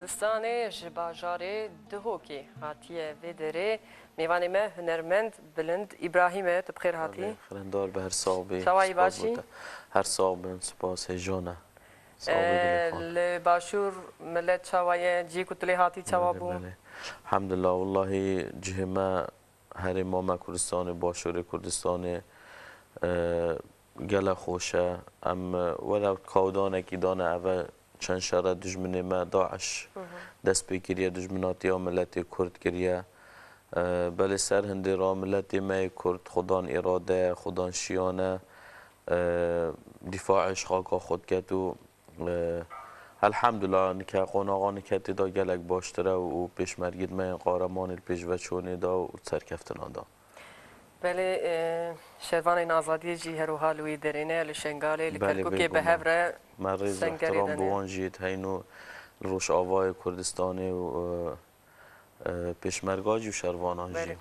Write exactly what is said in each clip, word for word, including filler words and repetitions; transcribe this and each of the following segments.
Kurdistanê ji bajarê Duhokê hatiye vê derê. Mêvanê me hunermend Bilind Îbrahîm e. Tu bi xêr hatî. Belê, xirendar be, her sax bî. Çawa yî, spas başî? Bo te. Her sax bin, spas, hêja ne. Sax bî, Ee, dilê xwe. Li başûr millet çawa ye? Cihê ku tu lê hatî çawa bû? Belê, belê. Elhamdulillah, wellahî cihê me herêma me Kurdistanê, başûrê Kurdistanê, e, gelek xweş e. Em, e, welew kawdanekî dane eve çend şere dijminê me DAIŞ Hı hı. dest pê kiriye, dijminatiya miletê Kurd kiriye. E, belê ser hindê ra miletê me yê Kurd xwedan îrade, xwedan şiyane, e, dîfaê ji xaka xwe diket û, e, elhamdulillah, nike qonaxa nike tê de gelek baştir e û pêşmergî me yên qaremanê li pêşveçûnê de û serkeftina de. Belê, e, şervanên azadiyê jî her wiha li wî derê ne, li Şengalê, li Belê, Kerkûkê bêguman. Bi hev re Me rêz û sengerê ihtiram de bi ne. Wan jî heyno li Rojavayê Kurdistanê û, e, e, pêşmerga jî û şervanan jî. Belê.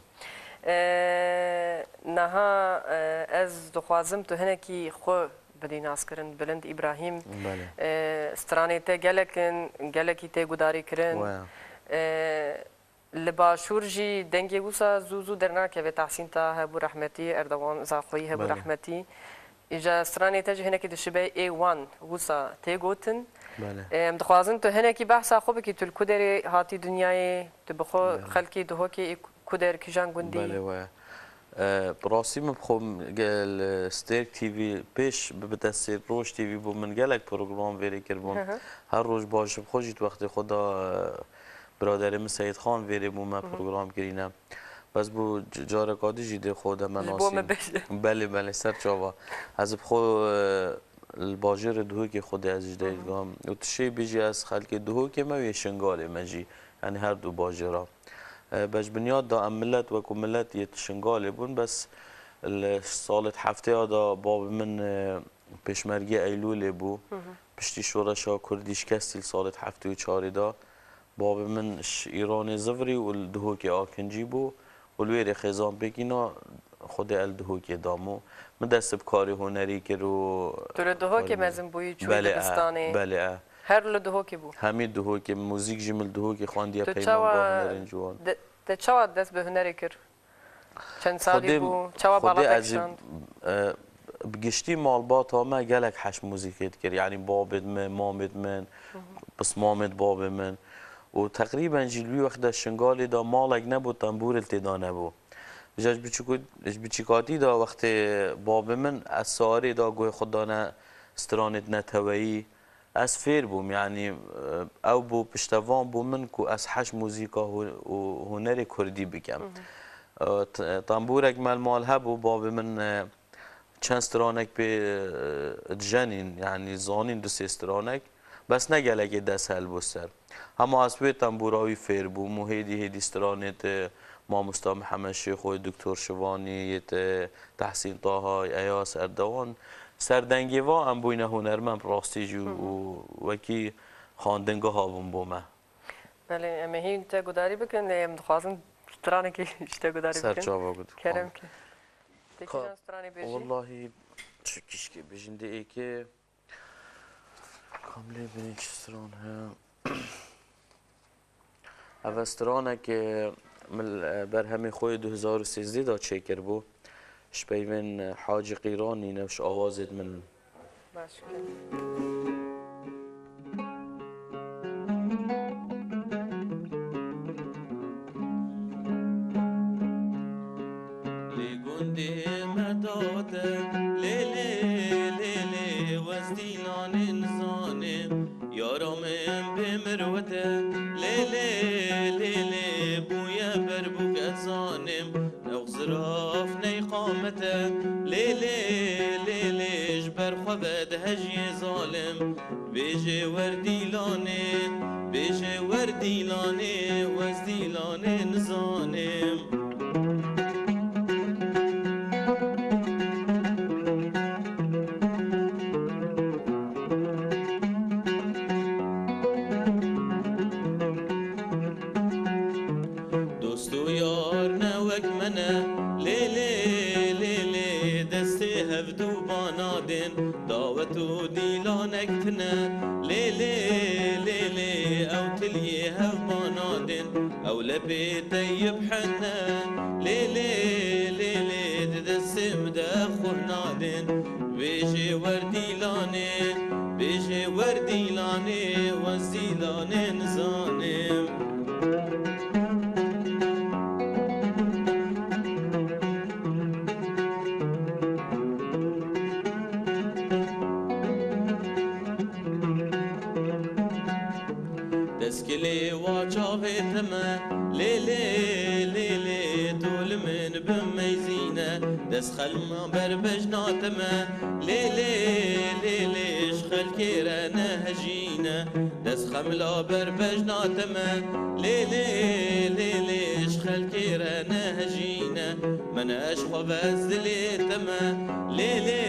E, niha, e, ez dixwazim tu hinekî xwe bidî naskirin, Bilind Îbrahîm. Belê. E, stranê te gelek in, gelekî tê gudarî kirin. Waya. E, Li başûr jî dengê wisa zû zû dernakeve. Tehsîn Taha hebû rehmetî, Erdewan Zaxoyî hebû Belê. Rehmetî. Îja stranê te jî hinekî dişibe ê wan wisa tê gotin. Belê. Em dixwazin tu hinekî behsa xwe bikî, tu li ku derê hatî dinyayê, tu bi xwe Belê. Xelkê Duhokê ê ku der, kîjan gundî? Belê, waya. E, bi rastî min bi xwe gel, e, Stêrk T V pêş bi, bi destê Roj T V bû, min gelek program vêrê kiribûn. Hı hı. Her roj baş bi xwe jî di wextê xwe da, e, Biraderê min Seyîd Xan vêrê bû me Hı hı. program kirîne. Bes bû c-, careka dî jî dê xwe de me Ji bo me nasîn. Bêje. Belê, belê, ser çava. Ez bi xwe, e, li bajêrê Duhokê xwe de ez ji dê Hı hı. digam. Û tu şê bêjî ez xelkê Duhokê me û yê Şingalê me jî. Yanî her du bajêra. E, bes binyat da em milet wekû milet yê Şingalê bûn. Bes li salê heftê ya da babê min, e, pêşmergê Eylûlê bû. Hı hı. Piştî şoreşa Kurdî şikestî li salê heftê û çarê da. Bavê min ji Îranê zivirî û li Duhokê akincî bû û li wê rê xêzan pêkî na, Xwedê el Duhokê dam û min dest bi karê hunerî kir û Tu li Duhokê karê mezin bûyî, çûyî Belê, e, dibistanê? Belê, e. Her li Duhokê bû? Hemî Duhokê, muzîk jî min li Duhokê xwendiye, Tu peymanga çawa hunerên ciwan. de-, te çawa dest bi hunerê kir? Çend salî Xwedê, bû? Çawa Xwedê bala te ez ê, kişand? E, bi giştî malbata me gelek heş muzîkê dikir. Yanî babêd min, mamêd min, Hı hı. pismamêd babê min. Û teqrîben jî li wî wextda Şingalê de malek nebû, tembûrê li tê de nebû. Ji, ji biçîkû-, ji biçîkatî de wextê babê min ez sarê da guhê xwe dane stranêd neteweyî. Ez fêr bûm, yanî, e, ew bû piştevan bû min ku ez heş muzîka hu-, û hunerê kurdî bikem. Hı hı. E, t-, tembûrek me li mal hebû, bavê min, e, çend stranek pê, e, dijenîn, yanî zanîn du sê stranek. Bes ne gelekê dest hel bû ser. Hema ez wê tembûra wî fêr bûm û hêdî hêdî stranê te mamosta Mihemed Şêxoyê, Doktor Şivanî, yê te Tehsîn Taha, Eyas Erdewan, ser dengê va em bûyne hunermend bi rastî jî Hı hı. û wekî xwendingeha bûn bo me. Belê, em ê hîn te gudarî bikin, lê em dixwazin stranekî ji te gudarî Ser bikin. Çava ku dixwazin. Kerem ke. Te Ka-, kîjan stranê bêjî? Wellahî, çi kişkê bêjin dê êkê. Kamlê binê çi stran he? Eve stranek, e, min, e, berhemê xwe yê du hezar û sêzdeh de çêkiribû. Ji peyvên, e, Hacî Qîranî ne, ji awazêd min. Baş e. Lê gundê me date, lê, lê, lê, lê, wezdîlanê nizanim, yara min bê mirwete, lê, lê, lê, lê, bûye berbûk ez zanim, ew ziraf ney qamete, lê, lê, lê, lê, ji ber xwe vedihejiyê zalim. Bêje wer dîlanê, bêje wer dîlanê, wez dîlanê nizanim. Dost û yar ne wek me ne, lê, lê, lê, lê, destê hevdû ba nadên, dawet û dîlanek tine, Lê lê lê lê ew tiliyê hevmana din, ew lepê teyib hene. Lê lê lê lê di destê min de xurna din. Bêjê wer dîlanê, bêjê wer dîlanê, wez dîlanê nizanim. Destgilê wa çavê te me, lê lê lê lê, tu li min bimeyzîne. Dest xelma ber bejna te me, lê lê lê lê, ji xelkê re nehejîne. Dest xemla ber bejna te me, lê lê lê lê, ji xelkê re nehejîne. Min eşq xwe vez dilê te me, lê lê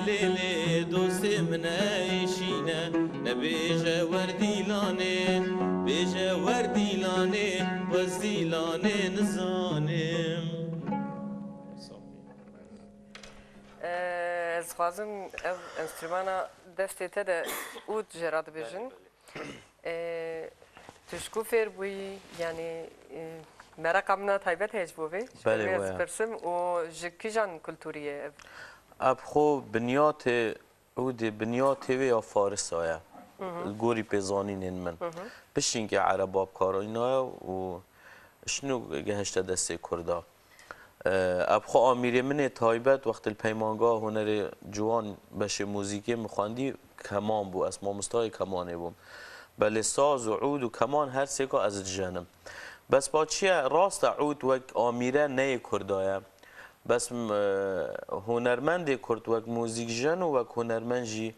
lê lê, dostê min eşîne. Nebêje wer dîlanê, bêje wer dîlanê, wez dîlanê nizanim. Ee, ez dixwazim ev enstrumana destê te de ûd jê re dibêjin. Ee, tu ji ku fêr bûyî? Yanî, e, mereqa min a taybet heye ji bo vê. Ji Belê, bo vê ez waya. Pirsim û ji kîjan kulturî ye ev? Ev xwe binyatê ûdê binyatê wê ya Farisa ye. Li gorî pêzanînên min. Piştînkê Ereba bi kar înaye û şino gehişte destê Kurda. Ev xwe amîrê min ê taybet wextê li Peymangeha Hunerê Ciwan beşê muzîkê min xwendî, keman bû. Ez mamostayê kemanê bûm. Belê saz û ûd û keman her sêka ez dijenim. Bes pa çi ye? Rast e, ûd wek amîre ne yê Kurda ye. Bes, m-, e, hunermendê Kurd wek muzîkjen û wek hunermend jî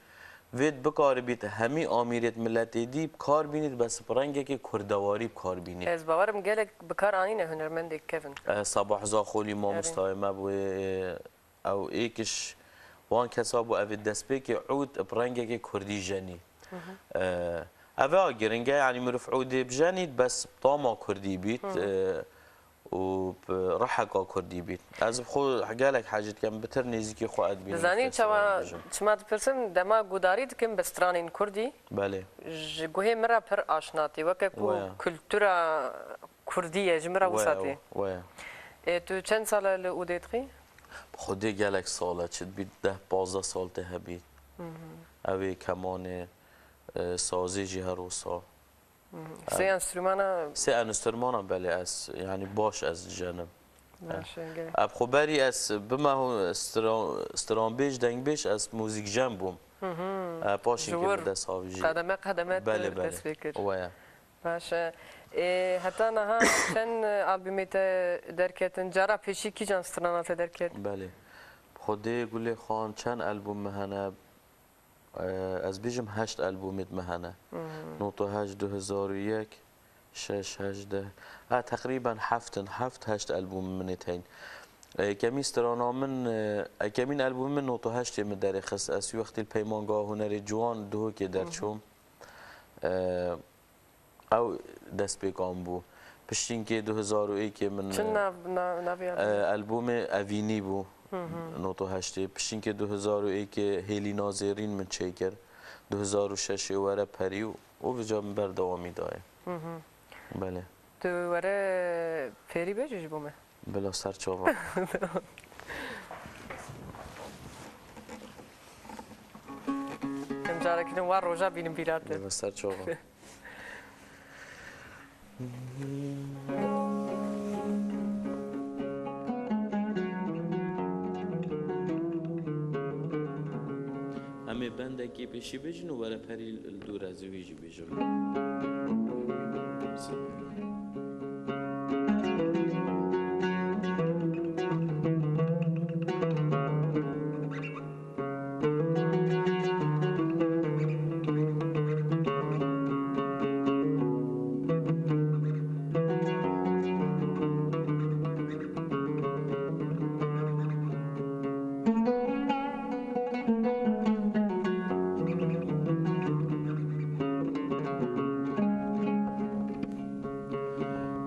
vêt bikaribît hemî amîrêt miletê dî bi kar bînît, bes bi rengekê kurdewarî bi kar bînît. Ez bawerim gelek bi kar anîne hunermendê kevin. E, Sabah Zaxolî Erê. mamostayê me bûye, e, ew êkiş wan kesa bû, ev ê destpêkê ûd bi rengekê kurdî jenî. E, ev a giring e, yanî mirov ûdê bijenît, bes tama kurdî bît, e, û bi riheka kurdî bît. Ez bi xwe gelek hecî dikim, bitir nêzîkî xwe ez dibînim. Dizanî çawa, çima dipirsim, dema gudarî dikim bi stranên kurdî, Belê. ji guhê min re pir aşna tê, weke ku Waya. kultura kurdî ye, ji min re wisa tê. Waya, waya. Ê, tu çend sal e li ûdê dixî? Bi xwedê gelek sal e, çi dibît deh pazdeh sal tê hebît. Ew ê kemanê, e, sazê jî her wisa. Sê enstrumana? Sê enstrumana, belê, ez, yanî baş ez dijenim. Baş e, gelek. Ev xwe berî ez bime hû stra-, stranbêj, dengbêj, ez muzîkjen bûm. E, paşî Ji ke wir bi dest avî jî. qedeme qedeme Belê, tu belê. dest pê kir. Waya. Baş e. Ê, heta niha çend albûmê te derketin? Cara pêşî kîjan strana te derket? Belê. Xwedê Gulê Xan çend albûm min hene? Ee, ez bêjim heşt albûmêt me hene. Nota heşt, du hezar û yek, şeş, heşt, deh. Ha, teqrîben heft in, heft, heşt albûm min ê teyn. Ee, yekemîn strana min, e, yekemîn albûm min nota heştê min derê xist. Ez wextî li Peymangeha Hunerê Ciwan Duhokê derçûm. Ee, Ew destpêkan bû. Piştînkê du hezar û êkê min, Çi e, nav, nav, navê e, albûmê? albûmê Evînî bû. Noto heştê. Piştînkê du hezar û êkê Hêlîna Zêrîn min çêkir. Du hezar û şeşê Were Perî û, û vêca min berdewamî daye. Belê. Tu were fêrî bêjî ji bo me? Bila ser çava. Em carekî din wa roja bînin bîra te. Bila ser çava. Em ê bendekî pêşî bêjin û were perî li dû re ez ê wî jî bêjim.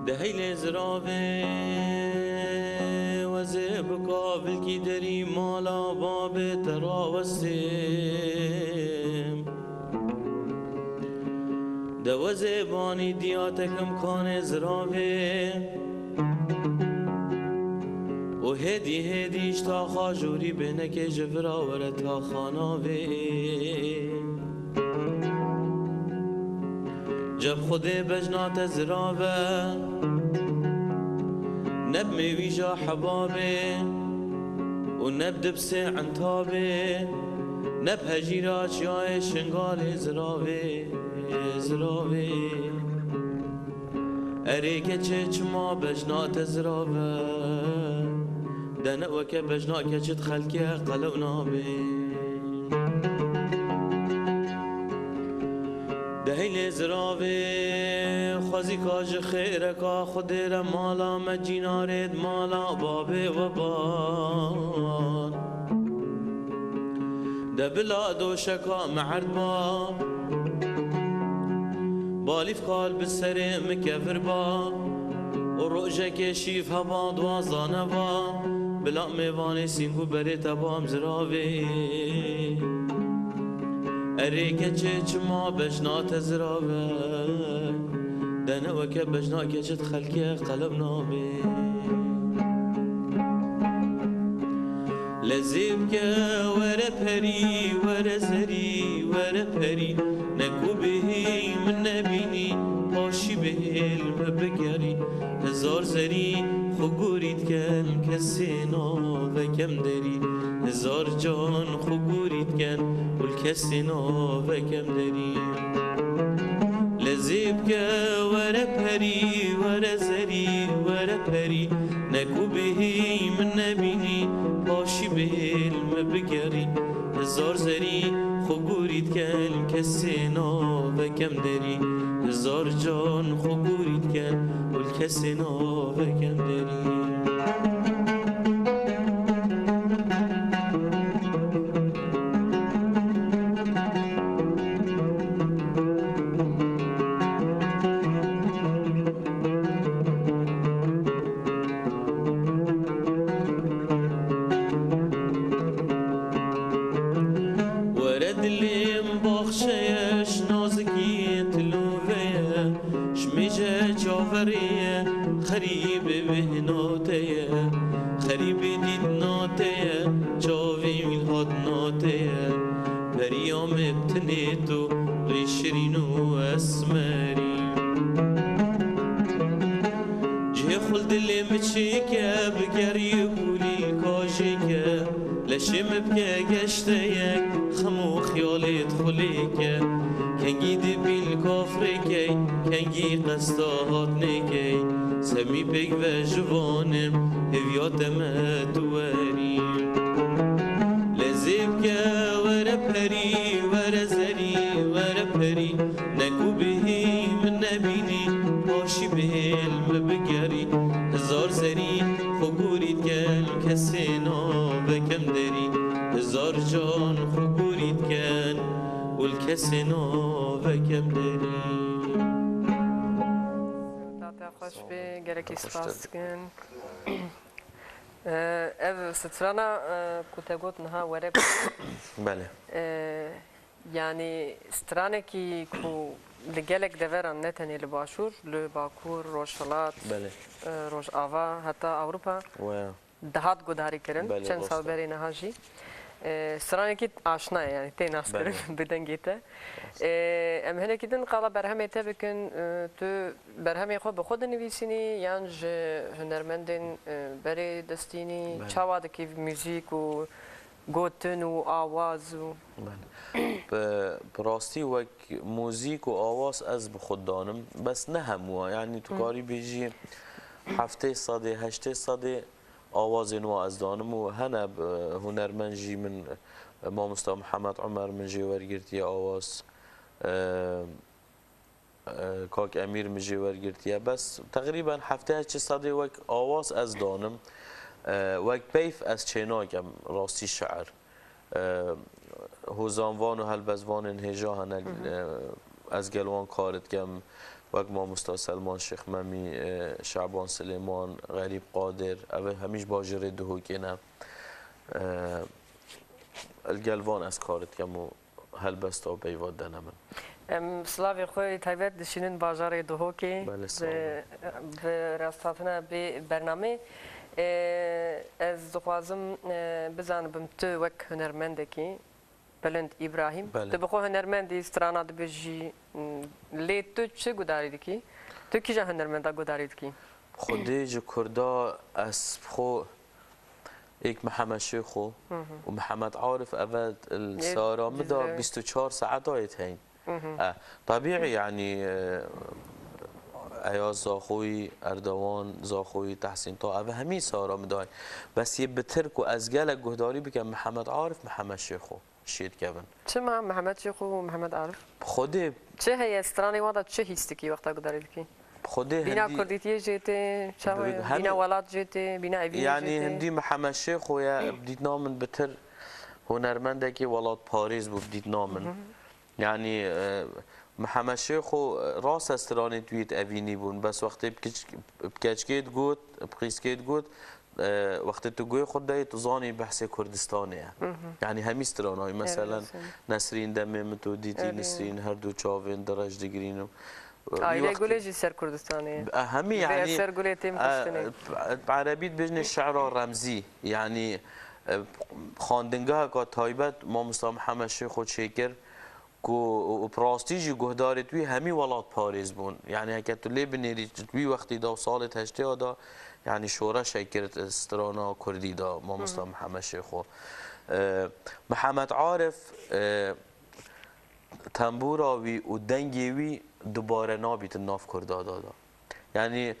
Di heylê ziravê wezê bi kavilkî derî mala babê te rawestêm. Ewe zêbanî diya tekim kanê ziravê û hêdî hêdî ji taxa jûrî bênekê ji vira were taxa navê. Ceb Xwedê bejna te zirave, neb mêvîja hebabê û neb dibsê entabê, neb hejîra çiyayê Şingalê ziravê, ziravê. Erê keçê çima bejna te zirave, de ne weke bejna keçit xelkê qelew nabê. Deheylê ziravê xwezîka ji xêreka Xwedê re mala me cînarêd mala babê we ban. De bila doşeka me erd ba, balîfka li bi serê min kevir ba û rojekê şîv heba duwazdane ba, bila mêvanê sîng û berê te bam ziravê. Erê keçê çima bejna te zirave, de ne weke bejna keçit xelkê qelew nabê. Lezê bike were perî, were zerî, were perî, ne ku bihî min nebînî, paşî bihêl min bigerî. Hezar zerî xwe gorî diken, kesê navek em derî. Hezar can xwe gorî diken û li kesê navek em derî. Lezê bike were perî, were zerî, were perî. Ne ku bihî min nebînî, paşî bihêl min bigerî. Hezar zerî xwe gorî diken, kesê navek em derî. Hezar can xwe gorî diken û li kesê navek em derî. Were dilê min baxçeyek nazikî tilove ye, ji mêje çaverê ye, xerîbê bêhna te ye, xerîbê dîtina te ye, çavê wî li hat nate ye. Beriya me bi tinê tu rê şirîn û esmerî. Cihê xwe li dilê min çêke, bigerî û lîlka jêke. Leşê min bike geşteyek, xem û xiyalê di xwe lêke. Kengî dibî li kafrêkey, kengî qesta hatnêkey. Semî pêk ve ji vanim, hêviya te me tu werî. Lezê bike were perî, were zerî, were perî. Ne ku bihî min nebînî, paşî bihêl min bigerî. Hezar zerî xwe gorî diken, kesê navek em derî. Hezar can xwe gorî diken û li kesê navek em derî. Date xweş bê, gelekî spas dikin. Ee, ev strana, e, ku te got niha were Belê. Ee, yanî stranekî ku li gelek deveran, ne tenê li Başûr, li Bakur, Rojhilat, Belê. e, Rojava, heta Ewropa Waya. dihat guhdarî kirin. Belê, Çend sal rast e. berê niha jî. E, stranekî aşna ye, yanî tê naskirin Belê. bi dengê te. Rast. E, em hinekî din qala berhemê te bikin. E, tu berhemê xwe bi xwe dinivîsînî yan ji hunermendên, e, berê destînî? Belê. Çawa dikî muzîk û gotin û awaz û Belê. Bi, bi rastî wek muzîk û awaz ez bi xwe danim. Bes ne hemû, yanî tu Hı. karî bêjî heftê sedê, heştê sedê awazên wa ez danim û hene, e, hunermend jî min, e, mamosta Mihemed Omer min jê wergirtiye awaz, e, e, kak Emîr min jê wergirtiye. Bes teqrîben heftê heştê sedê wek awaz ez danim, e, wek peyv ez çênakem rastî şiir. E, hozanvan û helbestvanên hêja hene, Hı hı. e, ez gel wan kar dikem, wek mamosta Selman Şêx Memî, e, Şaban Silêman, Xerîb Qadir, ev hemî ji bajêrê Duhokê ne. E, li gel van ez kar dikem û helbesta peyva dene min. Em silavê xwe taybet dişînin bajarê Duhokê. Belê, sağ olun. Bi, bi rasthatina bê bernamê. E, ez dixwazim, e, bizanibim tu wek hunermendekî, Bilind Îbrahîm, Belê. Tu bi xwe hunermendî, strana dibêjî, m, lê tu çi gudarî dikî? Tu kîja hunermenda gudarî dikî? Xwedê ji Kurda ez bi xwe êk Mihemed Şêxo Hı hı. û Mihemed Arif, eve li Ê, sara min de Cizre. bîst û çar saeta yê heyn. Hı hı. E, tebîî, yanî, e, Eyaz Zaxoyî, Erdewan Zaxoyî, Tehsîn Ta, eve hemî sara min de heyn. Bes yê bitir ku ez gelek guhdarî bikim, Mihemed Arif, Mihemed Şêxo şêdikevin. Çima Mihemed Şêxo û Mihemed Arif? Xwedê Çi heye stranê wan de, çi hîs dikî wexta gudarî dikî? Xwedê Bîna hindî kurdîtiyê jê tê, çawa ye? Hemî Bîna welat jê tê, bîna evînê Yanî jê tê? Hindî Mihemed Şêxo ye, bi dîtina min bitir hunermendekî welatparêz bû, bi dîtina min. Hı hı. Yanî, e, Mihemed Şêxo, e, rast e, stranê wî yê evînî bûn, bes wextê bi kiç-, bi keçikê digot, bi qîzkê digot, e, wextê tu guhê xwe didayî, tu zanî behsê Kurdistanê ye. Hı hı. Yanî hemî strana wî, Her meselen, nûsên. Nesrîn demê min tu dîtî, Erê. Nisrîn her du çavên direj digirîn û, e, Aîlê wî Gulê wextî jî ser Kurdistanê ye. E, hemî, Vê yanî, ser Gulê têm e, xistinê. Bi erebî dibêjinê şe'ra remzî, yanî, e, xwendingeheka taybet mamosta Mihemed Şêxo çêkir. Ku û, û bi rastî jî guhdarê wî hemî welatparêz bûn. Yanî heke tu lê binêrî, wî wextî de û salê heştê de, yanî şoreşek kir strana kurdî de mamosta Hı hı. Mihemed Şêxo. E, Mihemed Arif, e, tembûra wî û dengê wî dubare nabîtin nav kurda de de. Yanî,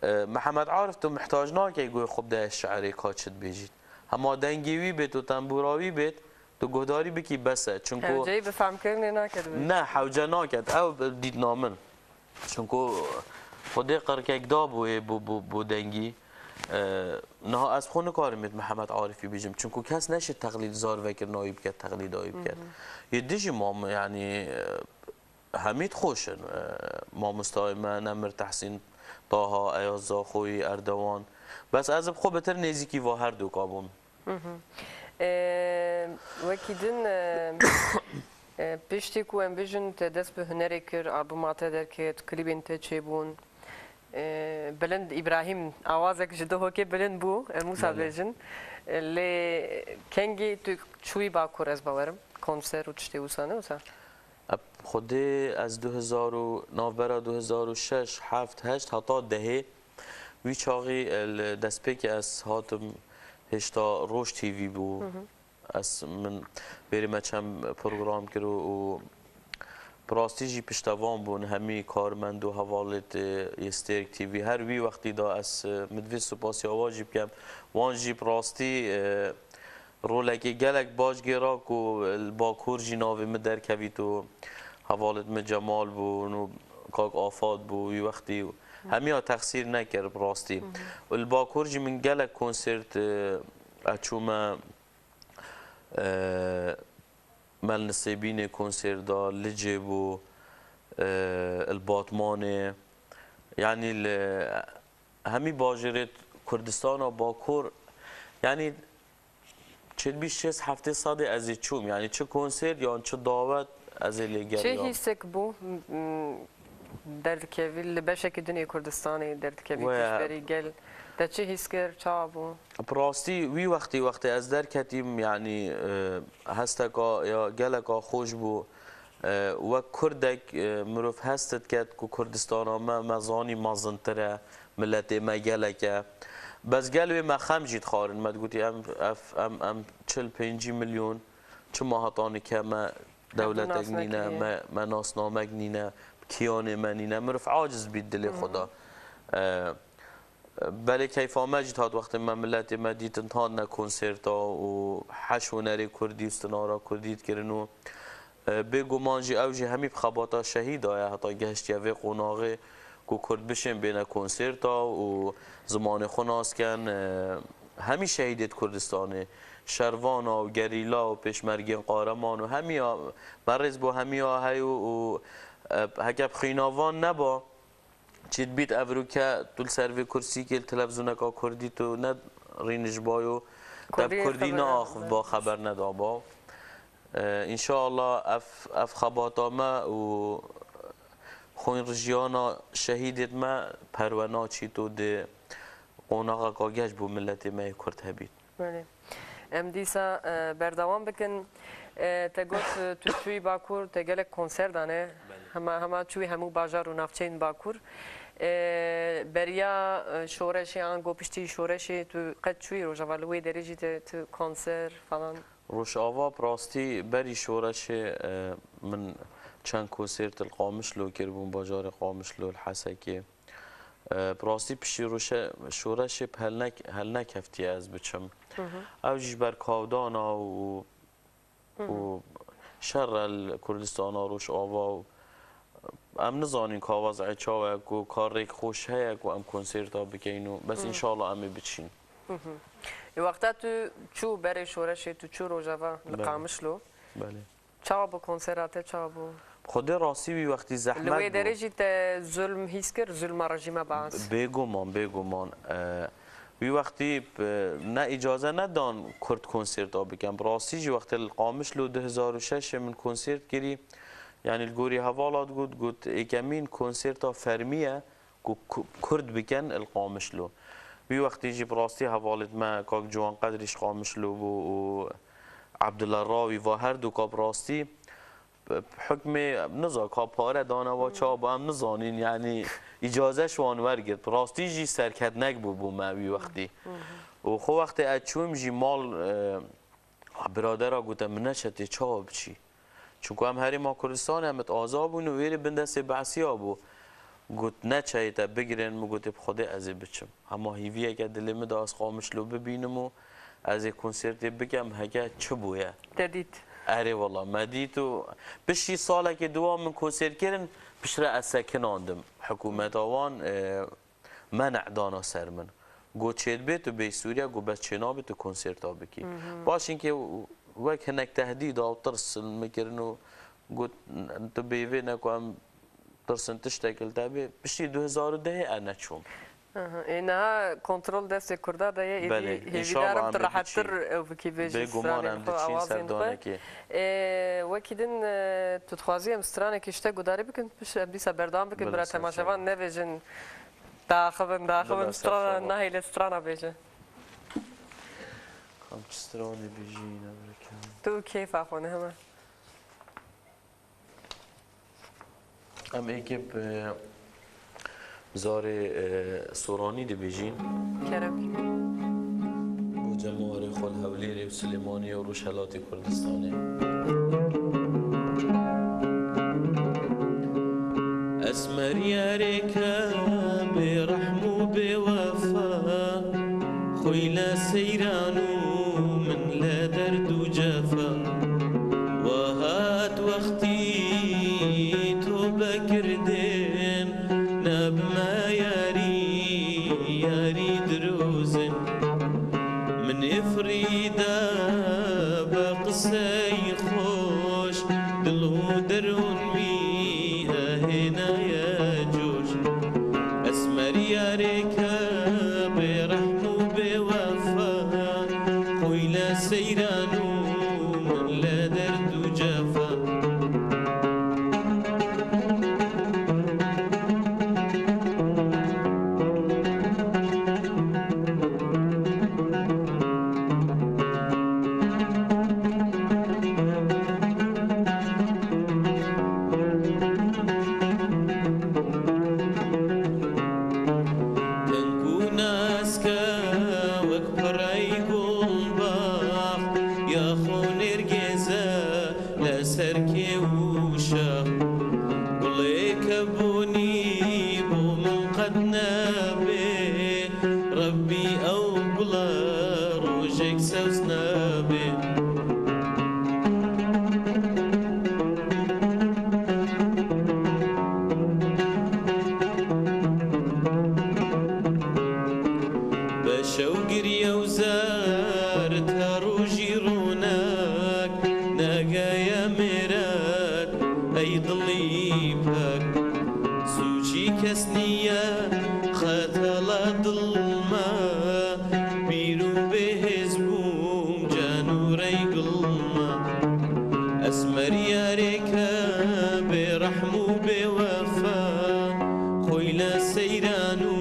e, Mihemed Arif tu mihtac nake guhê xwe bide şi'rê ka çi dibêjît. Hema dengê wî bêt û tembûra wî bêt, tu guhdarî bikî bes e. Çunku Hewceyî bi fehmkirinê nake dibê. Ne, hewce naket. Ew bi dîtina min. Çunku Xwedê qirkek da bû ê, bû, bû, bû dengî. E, niha ez xwe nikarim êt Mihemed Arifî bêjim. Çunku kes neşê teqlîd zarvekirina wî biket, teqlîda wî biket. Hı hı. Yê dijî mam, yanî, e, Hemî dixweşin, e, mamostayê me Nemir Tehsîn Taha, Eyaz Zaxoyî, Erdewan. Bes ez bi xwe bitir nêzîkî va her duka bûm. Hı hı. E, wekî din, e, e, piştî ku em bijin te dest bi hunerê kir, albuma te derket, klîbên te çêbûn. E, Bilind Îbrahîm, awazek ji Duhokê bilind bû, em wisa Belê. bêjin. E, lê kengî tu çûyî Bakur, ez bawerim, konser û tiştê wisa, ne wisa? Eb, Xwedê ez du hezar û navbera du hezar û şeş, heft, heşt heta dehê wî çaxî, e, li destpêkê ez hatim hêşta Roj T V bû. Hı hı. Ez, min bêrî me çend program kir û, û bi rastî jî piştevan bûn hemî karmend û hevalêt, e, yê Stêrk T V. Her wî wextî de ez, e, min divê supasiya wan jî bikem. Wan jî bi rastî, e, rolekê gelek baş gêra ku li Bakur jî navê min derkevît û hevalêt min Cemal bûn û kak Afat bû wî wextî. Hemiya texsîr nekir bi rastî. Hı hı. Û li Bakur jî min gelek konsert, e, ez çûme, e, me li Nisêbînê konsert da, Licê bû, e, li Batmanê. Yanî li hemî bajêrê Kurdistana Bakur, yanî çêdibî şêst heftê sedê ez ê çûm. Yanî çi konsert yan çi dawet ez ê lê Çi geriyam. hîsek bû, m-, m-, derdikevî li beşekî din ê Kurdistanê derdikevî We- piştberî gel. Te çi hîs kir, çawa bû? Bi rastî wî wextî, wextê ez derketîm, yanî, e, hesteka ya geleka xweş bû. E, wek Kurdek, e, mirov hest diket ku Kurdistana me, me zanî mezintir e, miletê me gelek e. Bes gel wê me xem jî dixwarin. Me digotî em, ev, em, em çil pêncî milyon çima heta nike me dewletek nas nîne, nekiriye. me, me nasnamek nîne, kiyanê me nîne. Mirov aciz bît dilê xwe de. E, Belê keyfa me jî dihat wextê me miletê me dîtin, hatine konserta û heş hunerê kurdî û stinara kurdî dikirin û, e, bêguman jî ew jî hemî bi xebata şehîda ye heta gehiştiye vê qonaxê ku kurd bişên bêne konserta û zimanê xwe nas ken, e, hemî şehîdêt Kurdistanê, şervana û gerîla û pêşmergên qareman û hemiya me rêz bo hemiya hey û, û, e, heke bi xwîna van neba, Çêdibît evroke tu li ser vê kursîkê li televîzyoneka kurdî tu ne rînişbayo, te bi Kurdî kurdî xeber neaxiv ba, xeber nedaba. E, înşallah ev, ev xebata me û xwînrijiyana şehîdêt me perwe naçît û di qonaxeka geş bo miletê me yê Kurd hebît. Belê. Em dîsa, e, berdewam bikin. E, te got, e, tu çûyî Bakur, te gelek konser dane. Belê. Hema, hema çûyî hemû bajar û navçeyên Bakur. E, beriya, e, şoreşê an go piştî şoreşê tu qet çûyî Rojava, li wê derê jî te, tu konser falan? Rojava bi rastî berî şoreşê, e, min çend konsert li Qamişlo kiribûn, bajarê Qamişlo, li Hesekê. E, bi rastî piştî roşe-, şoreşê bi helnek-, helnekeftiye ez biçim. Hı hı. Ew jî ji ber kavdana û, Hı hı. û şer e li Kurdistana Rojava û em nizanîn ka wez'ê çawa ye ku ka rêk xweş heye ku em konserta bikeyn û bes Hı. înşallah em ê biçîn. Hı hı. Ê wexta tu çû berê şoreşê, tu çû Rojava li Belê. Qamişlo. Belê. Çawa bû konsera te, çawa bû? Xwedê rastî wî wextî Li zehmet wê bû. derê jî te zulm hîs kir, zulma rejîma Baas? Bêguman, bêguman. E, wî wextî, e, ne îcaze nedan Kurd konserta bikin. Bi rastî jî wextê li Qamişlo du hezar û şeş min konsert kirî. Yanî li gorî hevala digot, got, êkemîn konserta fermî ye ku ku-, Kurd bikin li Qamişlo. Wî wextî jî bi rastî hevalêt me kak Ciwan Qedrî ji Qamişlo bû û Abdullah Rawî, va her du ka bi rastî bi, bi hukmê, niza ka pare dane wa çawa bû, em nizanîn, yanî îcaze ji wan wergirt. Bi rastî jî serketnek bû bo me wî wextî. Hı hı. Û xwe wextê ez çûm jî mal, e, biradera gote min neçe tê çawa biçî. Çunku em herêma Kurdistanê em it aza bûn û wêrê bin destê Beesiya bû. Got, neçeyê te bigirin, min gotê, bi Xwedê ez ê biçim. Hema hîviyeke dilê min de ez Qamişlo bibînim û ez ê konsertê bikem, heke çi bûye. Te dît? Erê wela, me dît û piştî salekê dewam min konsert kirin, piştre ez sekinandim. Hikûmeta wan, e, men'e dana ser min. Got, çêdibê tu bêyî Sûriye, got, bes çênabê tu konserta bikî. Hı hı. Paşinkê wek hinek tehdîda û tirs li min kirin û got, tu bêvê ne ku em tirsin tiştek li te bê. Piştî du hezar û dehê ez neçûm. Aha, ê, niha kontrol destê Kurda de ye, êdî Belê, hêvîdar înşallah im em tu ê rehettir biçîn. ew bikî bêjî Bêguman stranên em xwe, diçîn awazên xwe. serdanekê. Ê, wekî din, e, tu dixwazî em stranekî ji te gudarî bikin, pişt em dîsa berdewam bikin, Bila bira ser temaşevan çavan. nebêjin, daxivin, daxivin, Bila ser strana, çavan. nahêle strana bêje. Kam çi stranê bêjî, ne birikim. Tu kêfa xwe ne hema. Em êkê bi zarê, e, soranî dibêjîn. Kerem. Bo cemawerê xwe li Hewlêrê û Silêmaniyê û Rojhelatê Kurdistanê. Esmer yarê ke bêrehm û bêwefa, xwî le seyran û min le derd û cefa. Wehat wextî to be kirdên, ne bi me yarî, yarî dirozên. Min ê firî de be qisey xweş, dil û derûn wî hehênaye coş. Esmer yarê ke bêrehm û bêwefa, xwî le seyran û min le derd û cefa. Deng û naske wek pirey gulbax, ya xwe nêrgêze li ser kê û şax. Gulê kebûnî bo min qet nebê, Rebbî ew gule rojek sewz nebê. Be şew girye û zer te rojî ronek, negeye mêret ey dilî pek. Sûcî kes niye xetela dil me, bîr û bêhêz bûm can û rey gil me. Yanû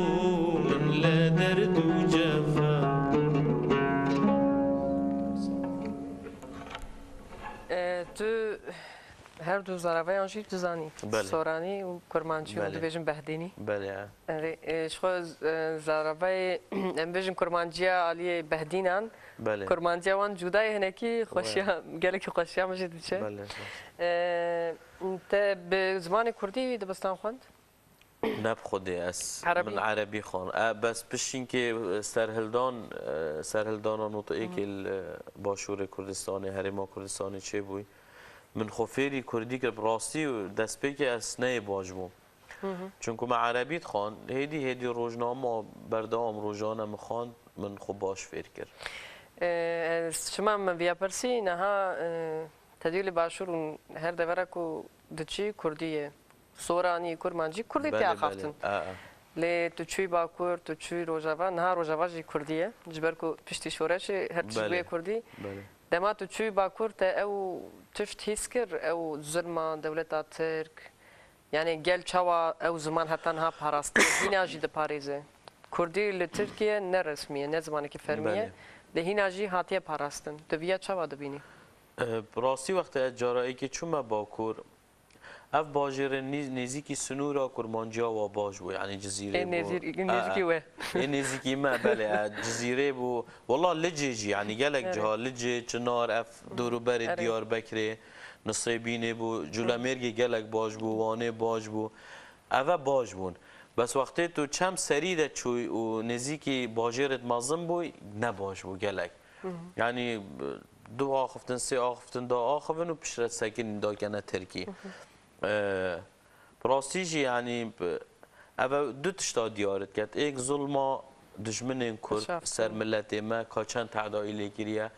min le derd û cefa. E, tu her du zaraveyan jî dizanî. Belê. Soranî û kurmancî û Belê. dibêjin behdînî. Belê. Erê, e, ji xwe, e, zaravayê, em bêjin kurmanciya aliyê behdînan. Belê. Kurmanciya wan cuda ye hinekî xweşiya, gelekî xweşiya min jî diçe. Belê. E, te bi zimanê kurdî dibistan xwend? Ne bi xwedê ez. Erebî. Min erebî xwan. E, bes pişinkê serhildan, e, serhildana noteyekê li Başûrê Kurdistanê, Herêma Kurdistanê çêbûy. Min xwe fêrî kurdî kir. Bi rastî destpêkê ez neyê baş bûm. Çunku me erebî dixwand. Hêdî hêdî rojnama berdewam rojane min xwand, min xwe baş fêr kir. E, ez çima min viya pirsî, niha, e, te dî li Başûr û her devera ku diçî kurdî ye. Soranî, kurmancî, kurdî tê Belê, axaftin. belê. E, e. Lê tu çûyî Bakur, tu çûyî Rojava, niha Rojava jî kurdî ye. Ji ber ku piştî şoreşê her tişt Belê. bûye kurdî. Belê. Dema tu çûyî Bakur te ew tişt hîs kir, ew zulma dewleta Tirk. Yani gel çawa ew ziman heta niha parastiye, hîna jî diparêze. Kurdî li Tirkiye ne resmî ye, ne zimanekî fermî ye. Belê. Lê hîna jî hatiye parastin. Tu viya çawa dibînî? E, bi rastî wextê ez carayekê çûme Bakur, ev bajêrê nî-, nêzîkî sinûra kurmanciya wa baş bû, yani Cizîrê Ê bû. nêzîr-, A, a. nêzîkî we. Ê nêzîkî me, belê, e, Cizîrê bû. Wela Licê jî, yani gelek Erê. ciha, Licê, Çinar, ev dûrûberê Erê. Diyarbekirê, Nisêbînê bû, Culemêrgê gelek baş bû, Wanê baş bû. Ev e baş bûn. Bes wextê tu çem serî de çûy û nêzîkî bajêrê mezin bûy, ne baş bû gelek. Yani du axiftin, sê axiftin da axivin û piştre sekinî dakene Tirkî. E, bi rastî jî, yani, bi, ev e du tişta diyar diket. Êk zulma dijminên Kurd Şaft. ser miletê me ka çend tehdayî lê kiriye.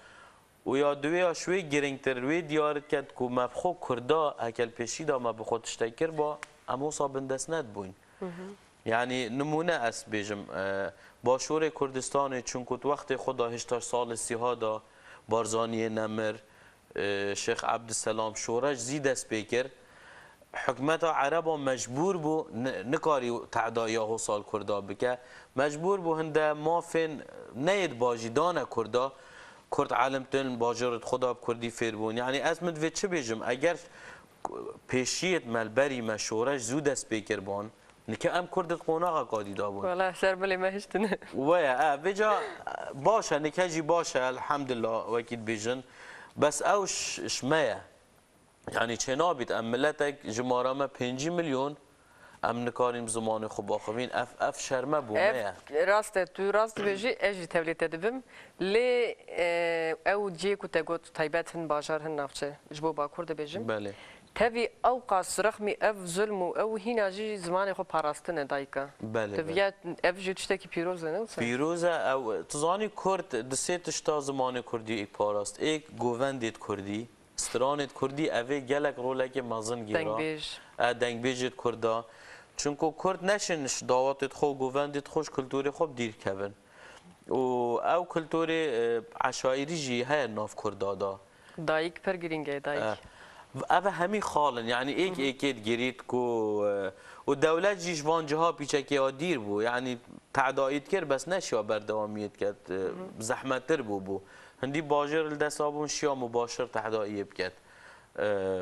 Û ya duwê ya ji wê girîngtir wê diyar diket ku me bi xwe Kurda heke li pêşî de me bi xwe tiştek kir ba, em wisa bindest nedibûyn. Yani nimûne ez bêjim, e, Başûrê Kurdistanê, çunku di wextê xwe de hişta salê sîha de Barzaniyê nemir, e, Şêx Ebdiselam şoreş zî dest pê kir. Hikûmeta Ereba mecbûr bû, ni-, nikarî tehdaiya hosal Kurda bike. Mecbûr bû hinde mafên neyê di bajî dane Kurda. Kurd elim tên bajêrê xwe de bi Kurdî fêr bûn. Yani ez min divê çi bêjim? Eger pêşiyê me li berî me şoreş zû dest pê kiribûn, nike em Kurd di qonaxa kadî dabûn. Wala ser bilê me hiştine. Weye, e, vêca, e, baş e, nike jî baş e, elhamdulillah, wekî dibêjin. Bes ew ş-, ji me ye. Yani çênabît, em miletek jimara me pêncî milyon, em nikarin bi zimanê xwe baxivîn. Ev, ev şerme bû me ye. Ev rast e, tu rast dibêjî, ez jî tevlê te dibim. Lê, e, ew cihê ku te got taybet hin bajar, hin navçe, ji bo Bakur dibêjim. Belê. Tevî ew qas rexmî ev zulm û ew hîna jî zimanê xwe parastine dayika. Belê, Tu belê. viya ev jî tiştekî pîroz e, ne wisa? Pîroz e, ew, tu zanî Kurd di sê tişta zimanê Kurdî êk parast. Êk govendê di Kurdî, stranê di Kurdî, ev ê gelek rolekê mezin gêra. Dengbêj. E, dengbêjê di Kurda. Çunku Kurd neşin ji dawetê xwe, govendê xwe, ji kulturê xwe bi dîr kevin. Û ew kulturê, e, eşaîrî jî heye nav Kurda da. Dayik pir girîng e, dayik. E, ev e hemî xal in, yani êk êkê digirît ku, e, û dewlet jî ji van ciha pîçekê ya dîr bû, yani tehdayî dikir, bes neşiya berdewamiyê diket, e, zehmettir bû bû. Hindî bajêr li dest dabûn, şiya mû baştir tehdayiyê biket. E,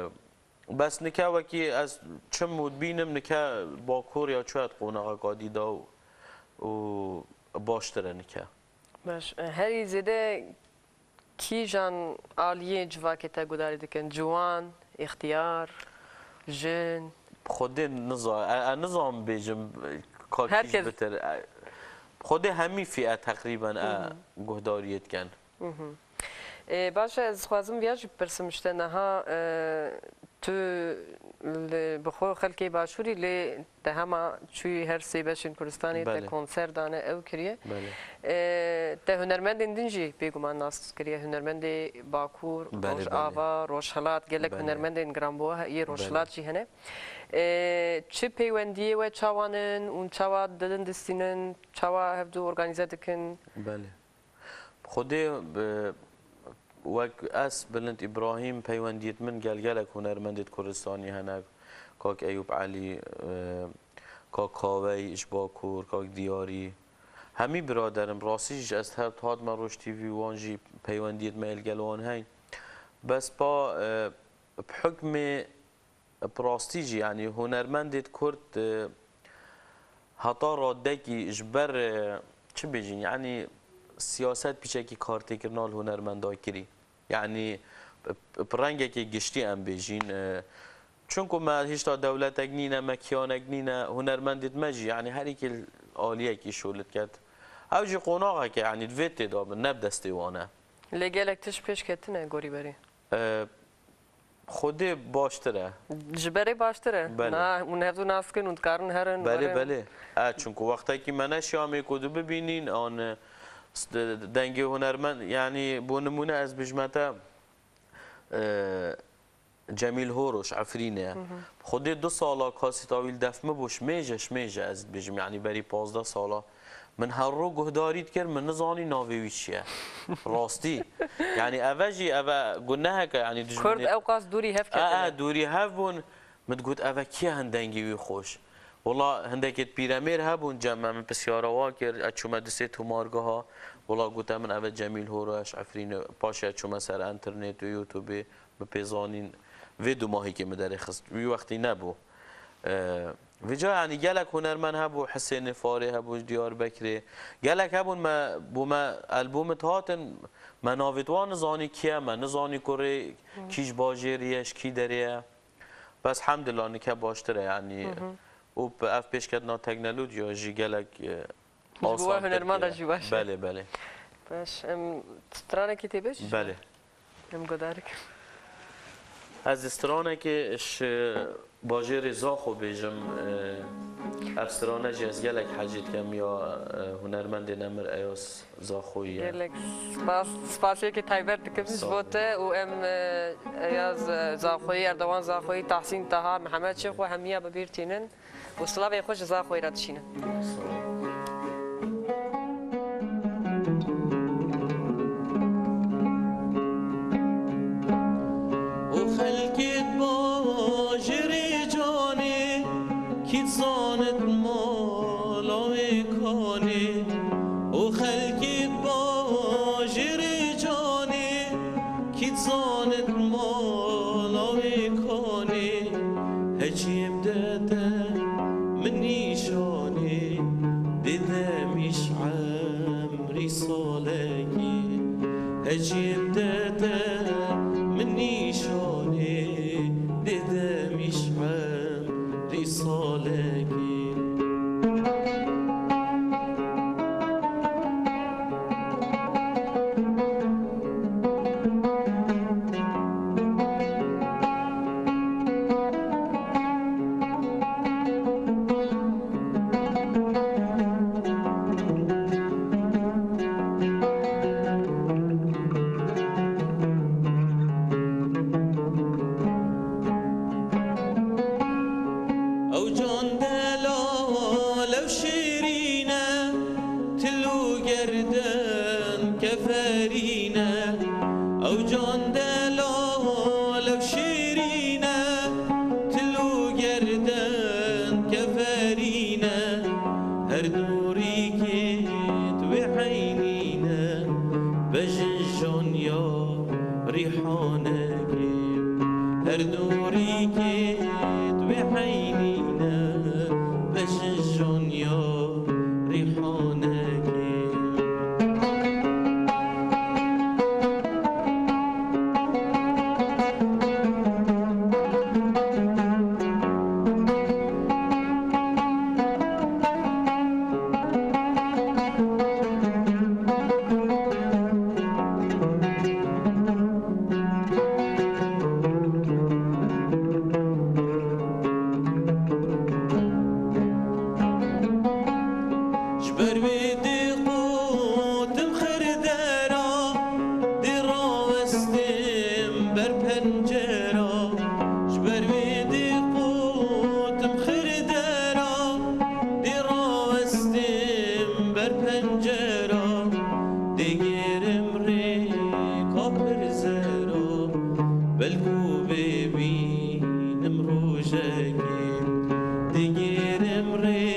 bes nike wekî ez çim û dibînim, nike Bakur ya çûye di qonaxa kadî da û, û baştir e nike. Baş, e, herî zêde kîjan aliyê civakê te gudarî dikin? Ciwan, îxtiyar, jin? Xwedê niza-, e, e, nizam bêjim, ka kîj Herkes. Bitir. E, Xwedê hemî fîe teqrîben e guhdariyê dikin. Ê, baş e, ez dixwazim viya jî bipirsim, işte niha, e, tu li, bi xwe xelkê Başûrî, lê te hema çûyî her sê beşên Kurdistanê te Belê. Konser dane, ew kiriye. Belê. E, te hunermendên din jî bêguman nas kiriye. Hunermendê Bakur, Belê, Rojava, Rojhilat, gelek Belê. Hunermendên giranbuha yê Rojhilat jî hene. E, çi peywendiyê we çawan in û çawa didin distînin, çawa hevdu organîze dikin? Belê. Xwedê, e, wek ez, Bilind Îbrahîm, peywendiyêt min gel gelek hunermendêt Kurdistanî hene, Kak Eyûp Elî, e, Kak Kavey ji Bakur, Kak Diyarî. Hemî biraderim, rastî jî ez her hatime Roj T V wan jî peywendiyêt me li gel wan heyn. Bes pa, e, bi hukmê, e, bi rastî jî, yanî hunermendêt Kurd, e, heta radekî ji ber, e, çi bêjin, yanî siyaset piçekî kartêkirina li hunermenda kirî. Yanî bi, bi rengekê giştî em bêjîn, e, çunku me hişta dewletek nîne, me kiyanek nîne, hunermendêt me jî, yanî her yekê li aliyekî şûl diket. Ew jî qonaxeke, yanî divê tê de bin, ne bi destê wan e. Lê gelek tişt pêş ketine gorî berê. E, Xwedê baştir e. Ji berê baştir e. Belê. Na, hûn hevdû nas kin û dikarin herin, Belê, werin. belê. E, çunku wextekî me neşiya mê ku tu bibînîn, an, e, s-, de-, dengê hunermend, yanî bo nimûne ez bijme te, e, Cemîl Horo ji Efrînê ye. Xwedê du sala kasîta wî li def min bû, ji mêje, ji mêje ez dibêjim, yanî berî pazdeh sala. Min her ro guhdarî dikir, min nizanî navê wî çi ye. Rastî. Yanî eve jî, eve guneheke, yanî Kurd dijminê ew qas dûrî hev E, ketine. e, dûrî hev bûn. Min digot, eve kî ye hin dengê wî xweş? Wela hindekê pîremêr hebûn cem me, min pisyara wan kir, ez çûme di sê tomargeha. Wela gote min, eve Cemîl Horo ye ji Efrînê. Paşê ez çûme ser enternet û YouTubeê. Min pê zanîn, vê dumahîkê min derê xist. Wî wextî nebû. E, vêca yanî gelek hunermend hebû, Hisênê Farê hebû ji Diyarbekirê. Gelek hebûn me, bo me albûmit hatin, me navêt wan nizanî kî ye, me nizanî kurê kî ji bajêrî ye, ji kî derê ye. Bes hemdillah nike baştir e yanî. Û bi ev pêşketina teknolojiya jî gelek, e, Ji bo we hunermanda jî baş e. Belê, belê. Baş, em stranekî tê bêjî ji Belê. we? Em guhdar dikin. Ez ê stranekê ji bajêrê Zaxo bêjim. Ev strane jî ez gelek hecî dikim ya, e, hunermendê nemir Eyaz Zaxoyî ye. Gelek spas, spasiyekê taybet dikim ji bo te û em, e, Eyaz, e, Zaxoyî, Erdogan Zaxoyî, Tahsîn Taha, Mihemed Şêxo hemiya bi bîr tînin. û silavê xwe ji Zaxoyê re dişînin. O xelkê bajêrê canê, kî zanit mala wê kanê. O xelkê bajêrê canê, kî zanit mala wê kanê. Hecî bide te min nîşanê, dê demîş emrî salekî. Hecî bide te min nîşanê, dê demîş emrî salekî. Ew can delal ew şêrîn e, til û gerden keferîn e. Ew can delal ew şêrîn e, til û gerden keferîn e. Her dûrîkê tu wê heynîn e, bejin jan ya rîhanekê. Her dûrîkê tu wê heynîn e, bejin jan ya rîhanekê. Ji ber wê dê qutim xir dera, dê rawestim ber pencera. Ji ber wê dê qutim xir dera, dê rawestim ber pencera. Dê gerim rêka pir zera, belkû bê bînim rojekê. Dê gerim rê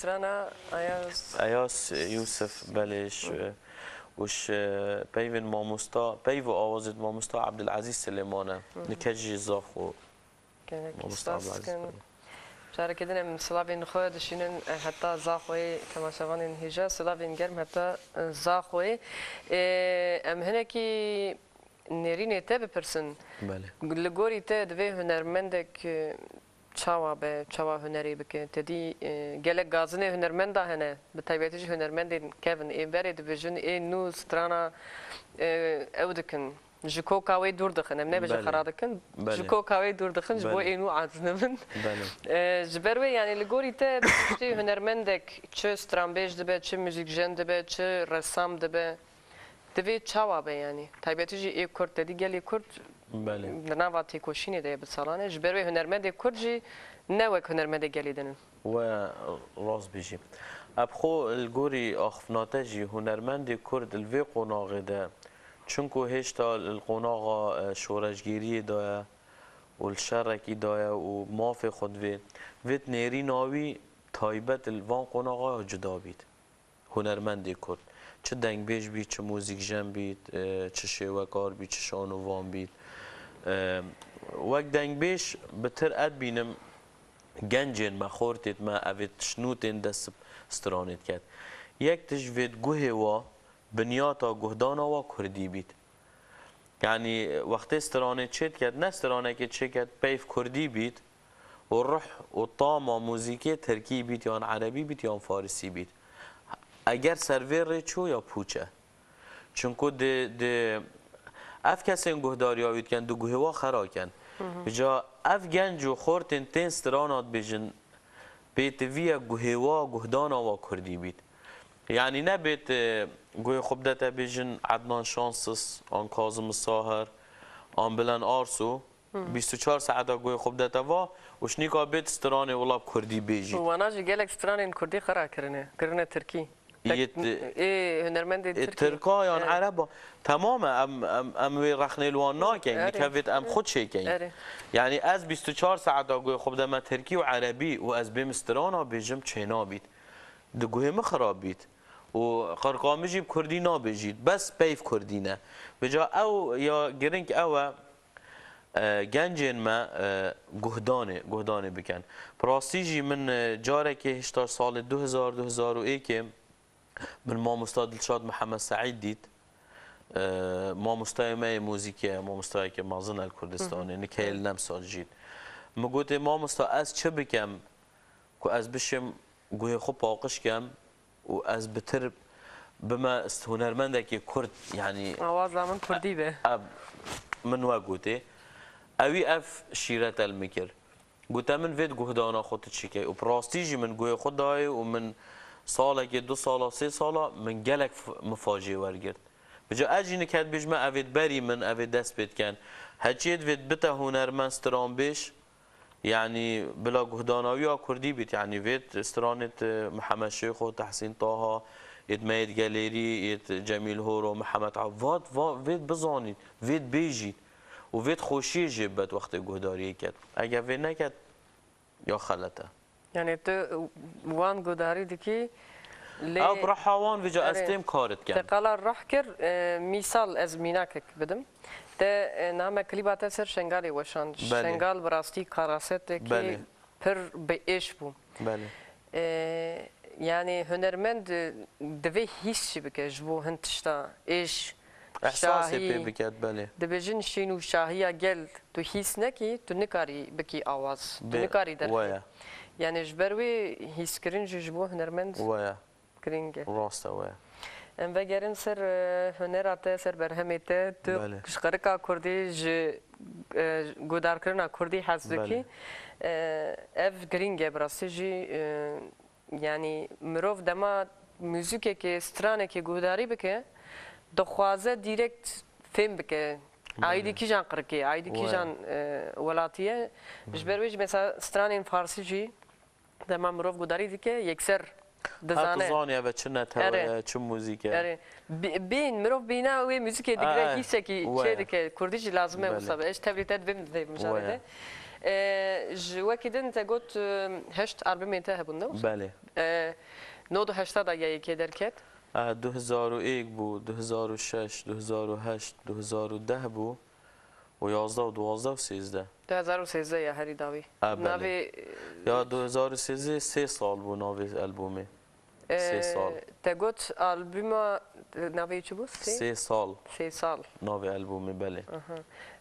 strana Ayaz. Ayaz Yusuf, belê, ş-, û ş-, peyvên mamosta, peyv û awazê mamosta Abdulazîz Silêman e. Nike jî Zaxo. Gelek Mamosta spas Abdulazîz dikin. Bey. Careke din em silavên xwe dişînin, e, heta Zaxoyê, temaşevanên hêja, silavên germ heta, e, Zaxoyê. E, em hinekî nêrînê te bipirsin. Belê. Li gorî te divê hunermendek, e, çawa be, çawa hunerê bike? Te dî, e, gelek gazinê hunermenda hene, bi taybetî jî hunermendên kevin. Ê berê dibêjin, ê nû strana, e, ew dikin. Ji koka wê dûr dixin. Em nebêjin Belê. xera dikin. Belê. Ji koka wê dûr dixin, ji bo Belê. ê nû aciz nebin. Belê. E, ji ber wê, yanî li gorî te, tiştê hunermendek çi stranbêj dibe, çi muzîkjen dibe, çi resam dibe, divê çawa be yanî? Taybetî jî ê Kurd, te dî gelê Kurd Belê. di nava têkoşînê de ye bi salan e. Ji ber wê hunermendê Kurd jî ne wek hunermendê gelê din in. We rast bêjî. Eb xwe li gorî axiftina te jî hunermendê Kurd li vê qonaxê de, çunku hêşta li qonaxa, e, şoreşgêriyê de ye û li şerekî de ye û mafê xwe divê, vêt nêrîna wî taybet li van qonaxa ya cuda bît. Hunermendê Kurd. Çi dengbêj bît, çi muzîkjen bît, e, çi şêwekar bît, çi şanovan bît. E, wek dengbêj bi tir ez dibînim, gencên me, xortêt me, evê tiştnûtên dest stranê diket. Yek tişt vêt guhê wa, binyata guhdana wa kurdî bît. Yanî wextê stranê çêdiket, ne stranekê çêket peyv kurdî bît û ruh û tama muzîkê tirkî bît, yan erebî bît, yan farisî bît. Eger ser vê rê çû ya pûç e. Çunku di, di ev kesên guhdariya wî dikin, di guhê wa xera ken. Hı hı. Îca ev genc û xortên tên strana dibêjin, pêtivî ye guhê wa, guhdana wa kurdî bît. Yanî nebêt, e, guhê xwe bidete bêjin Ednan Şansis, an Kazım Saher, an Bilen Arsu, Hı. bîst û çar saeta guhê xwe bidete va û şnîka bêt stranê wila bi kurdî bêjî. Wana jî gelek stranên kurdî xera kirine, kirine tirkî. Yê Tek-, ti-, ê, hunermendê ê tirkî. Tirka yan Evet. Ereba. Temam e, em, em, em wê rexnê li wan nakeyn. Erê. Nikevêt em xwe çêkeyn. Erê. Yanî ez bîst û çar saeta guhê xwe bideme tirkî û erebî û ez bêm strana bêjim çênabît. Di guhê min xirab bît. Û qirqa min jî bi kurdî nabêjît. Bes peyv kurdî ne. Vêca ew ya giring ew e, e, gencên me, e, guhdanê, guhdanê bikin. Bi rastî jî min, e, carekê hişta salê du hezar, du hezar û êkê min mamosta Dilşad Mihemed Seîd dît. E, mamostayê me yê muzîkê ye, mamostayeke mezin e li Kurdistanê, Hı hı. nikeyê li Nemsal jît. Min gotê, mamosta, ez çi bikem ku ez bişêm guhê xwe paqij kem û ez bitir bime st-, hunermendekî Kurd, yanî Awaza min Kurdî be. Ev min we gotê. Ewî ev şîret el min kir. Gote min vê di guhdana xwe tu çi key û bi rastî jî min guhê xwe dayê û min salekê, du sala, sê sala min gelek f-, min facê wergirt. Vêca ez jî niket bêjme evê berî min, evê dest pê diken. Heçiyê divê bite hunermend stranbêj, yanî bila guhdana wî ya kurdî bît, yanî vêt stranêt Mihemed Şêxo, Tehsîn Taha, êt Meyet Gelêrî, êt Cemîl Horo, Mihemed Ab-, vat, va-, vêt bizanît, vêt bêjît û vêt xweşiyê jê bet wextê guhdariyê ket. Eger vê neket, ya xelet e. Yanî tu wan guhdarî dikî, lê Ew bi reha wan vêca ez Erê. têm kar dikem. Te qala rih kir, e, mîsal ez mînakek bidim. Te, e, niha me klîba te ser Şengalê weşand. Belê. Şengal bi rastî karasetekî Belê. pir bi êş bû. Belê. E, yanî hunermend, e, divê hîs jî bike ji bo hin tişta êş, Ehsasê şahî. pê biket, belê. Dibêjin şîn û şahiya gel tu hîs nekî, tu nikarî bikî awaz. Tu Bê, nikarî derxî. waya. Yanî ji ber wê hîskirin jî ji bo hunermend Waya. girîng e. Rast e, waya. Em vegerin ser, e, hunera te, ser berhemê te. Tu Belê. ji qirika kurdî, ji, e, guhdarkirina kurdî hez dikî. Belê. E, ev girîng e, bi rastî jî, e, Yanî mirov dema muzîkekê, stranekê guhdarî bike, dixwaze dîrekt fêm bike. Belê. Aîdî kîjan qirikê, aîdî Waya. kîjan, e, welatî ye. Ji ber wê jî mesela stranên farsî jî dema mirov guhdarî dike, yekser Her dizane. dizanî eve çi netewe Erê. ye, çi muzîk e. Erê. Bi-, bîn, mirov bîna wê muzîkê digire, Erê. hîsekî Waya. çê dike. Kurdî jî lazim e Belê. wisa be. Ez tevlî te dibêm vê mijarê Waya. de. E, ji wekî din te got, e, heşt albumên te hebûn, ne wisa? Belê. E, nod û heşta da ya yekê derket? E, du hezar û yek bû, du hezar û şeş, du hezar û heşt, du hezar û deh bû û yazdeh û duwazdeh û sêzdeh. Du hezar û sêzdeh ya herî dawî. E, belê. Navê, e, Ya du hezar û sêzdeh sê sal bû navê albûmê. Sê sal. Te got albuma, e, navê çi bû? Sê? Sê sal. Sê sal. Navê albûmê, belê. Aha.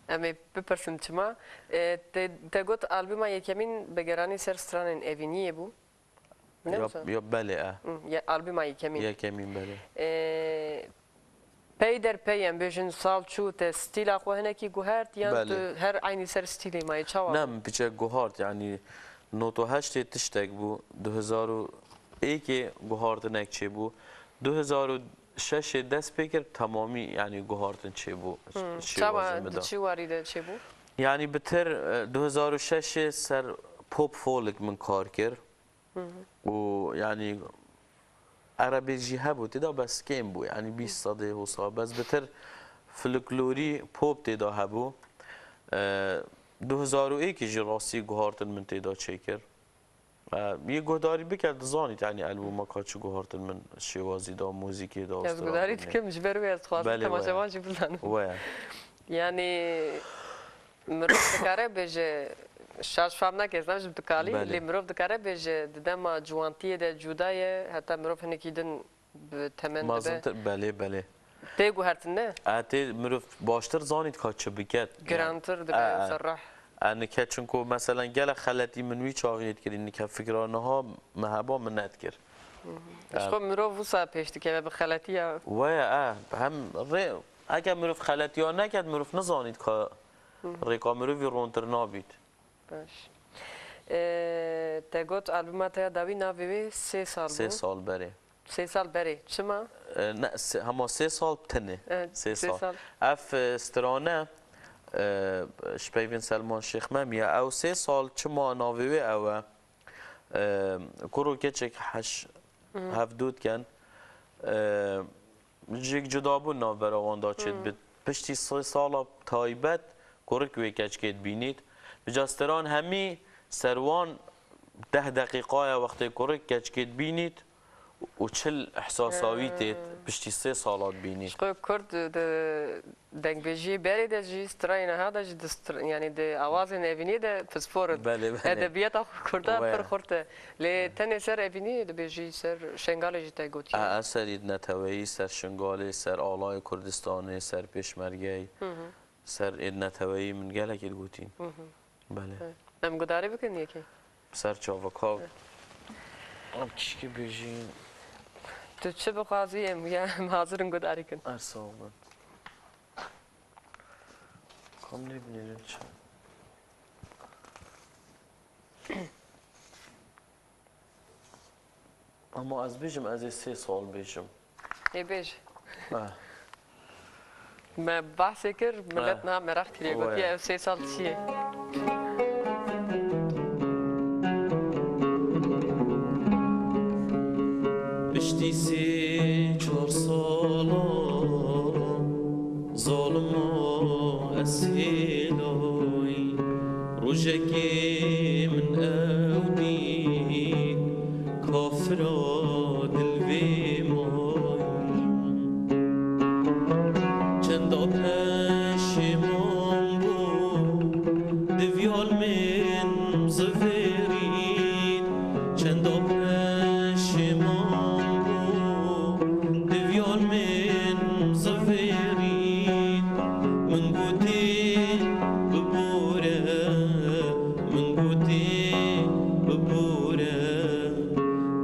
Em ê bipirsin çima? E, te, te got albuma yekemîn bi geranî ser stranên evîniyê bû. Ne Ya, wisa? Ya, belê, e. Hı, ya, albuma yekemîn. Yekemîn, belê. E, Pey der pey em bêjin sal çû te stîla xwe hinekî guhert yan Belê. tu her eynî ser stîlê mayî? Çawa Ne, bû? Min piçek guhart, yanî nod û heştê tiştek bû, du hezar û yekê guhartinek çêbû, du hezar û şeşê dest pê kir, temamî, yanî guhartin çêbû, Hmm. şêwazê Çawa min di da. çi warî de çêbû? Yanî bitir, e, du hezar û şeşê ser pop folk min kar kir. Hı hı. Û yanî erebê jî hebû tê de, bes kêm bû, yanî bîst sedê wisa, bes bitir folklorî pop tê de hebû. E, du hezar û yekê jî rastî guhartin min tê de çêkir. E, yê guhdarî bike dizanît, yanî albûma ka çi guhartin min şêwazî da, muzîkê da, Ez guhdarî dikim, ji ber wê ez dixwazim Belê, we. temaşevan jî bizanim. We. Yanî Mirov dikare bêje, şaş fam nake, ez ne jim dikalî, Belê. lê mirov dikare bêje, di dema ciwantiyê de cuda ye, heta mirov hinekî din bi temen dibe. Mezintir, belê, belê. Tê guhertin, ne? E, tê mirov baştir zanît ka çi biket. Girantir dibe, E, e. serrah. E, nike çunku, meselen, gelek xeletî min wî çaxê dikirî, nike fikra niha me heba min nedikir. Ji xwe mirov wisa pêş dikeve bi xeletiya. Weye, e, hem rê, eke mirov xeletiya neket, mirov nizanît ka Hı hı. rêka mirovî rontir nabît. Baş. E, te got albuma te ya dawî navê wê sê sal Sê bû. sal berê. Sê sal berê. Çima? E, ne, sê, hema sê sal tenê. Evet, Sê sê sal. sal. Ev, e, strane, e, ji peyvên Selman Şêx Mem ya. Ew sê sal çima navê wê ew e? E, kur û keçek heş Hı hı. hevdû dikin. E, Cik cudabûn navbera wan da çêdibit. Hmm. Piştî sê sala taybet kurik wê keçkê dibînît. Bi casteran hemî ser wan deh deqîqa ye wextê kurik keçkê dibînît û çil ihsasa wî tê Hmm. piştî sê sala dibînî. Ji xwe Kurd di dengbêjiyê berê de jî, strayê niha de jî, di str-, yanî di awazên evînî de pispor in. Belê, belê. Edebiyata Kurda Waya. pir xurt e. Lê tenê ser evînî dibêjî, ser Şengalê jî te gotiye. E, e, ser êd neteweyî, ser Şingalê, ser Alayê Kurdistanê, ser Pêşmergeyê, Hı hı. ser êd neteweyî min gelekî digotîn. Hı hı. Belê. Evet. Em gudarî bikin yekê. Ser çava ka. Evet. Em kişkî bêjîn. Tu çi bixwazî em ya, em hazir in gudarî kin. Er sağ olun. Kam lê binêrin çi? Ama ez bêjim, ez ê sê sal bêjim. Ê bêj. Eh. Me bahsê kir, millet Eh. niha meraq kiriye, Oye. gotiye ev sê sal çi ye? Piştî sê çar sala zalima ez hêlay, rojekê min ew dît, kafira dil vê may. Çenda peşêman bû, di viyal min zivêrît. Çenda peşêman bû, di viyal min zivêrît. Min gotê bibore, min gotê bibore,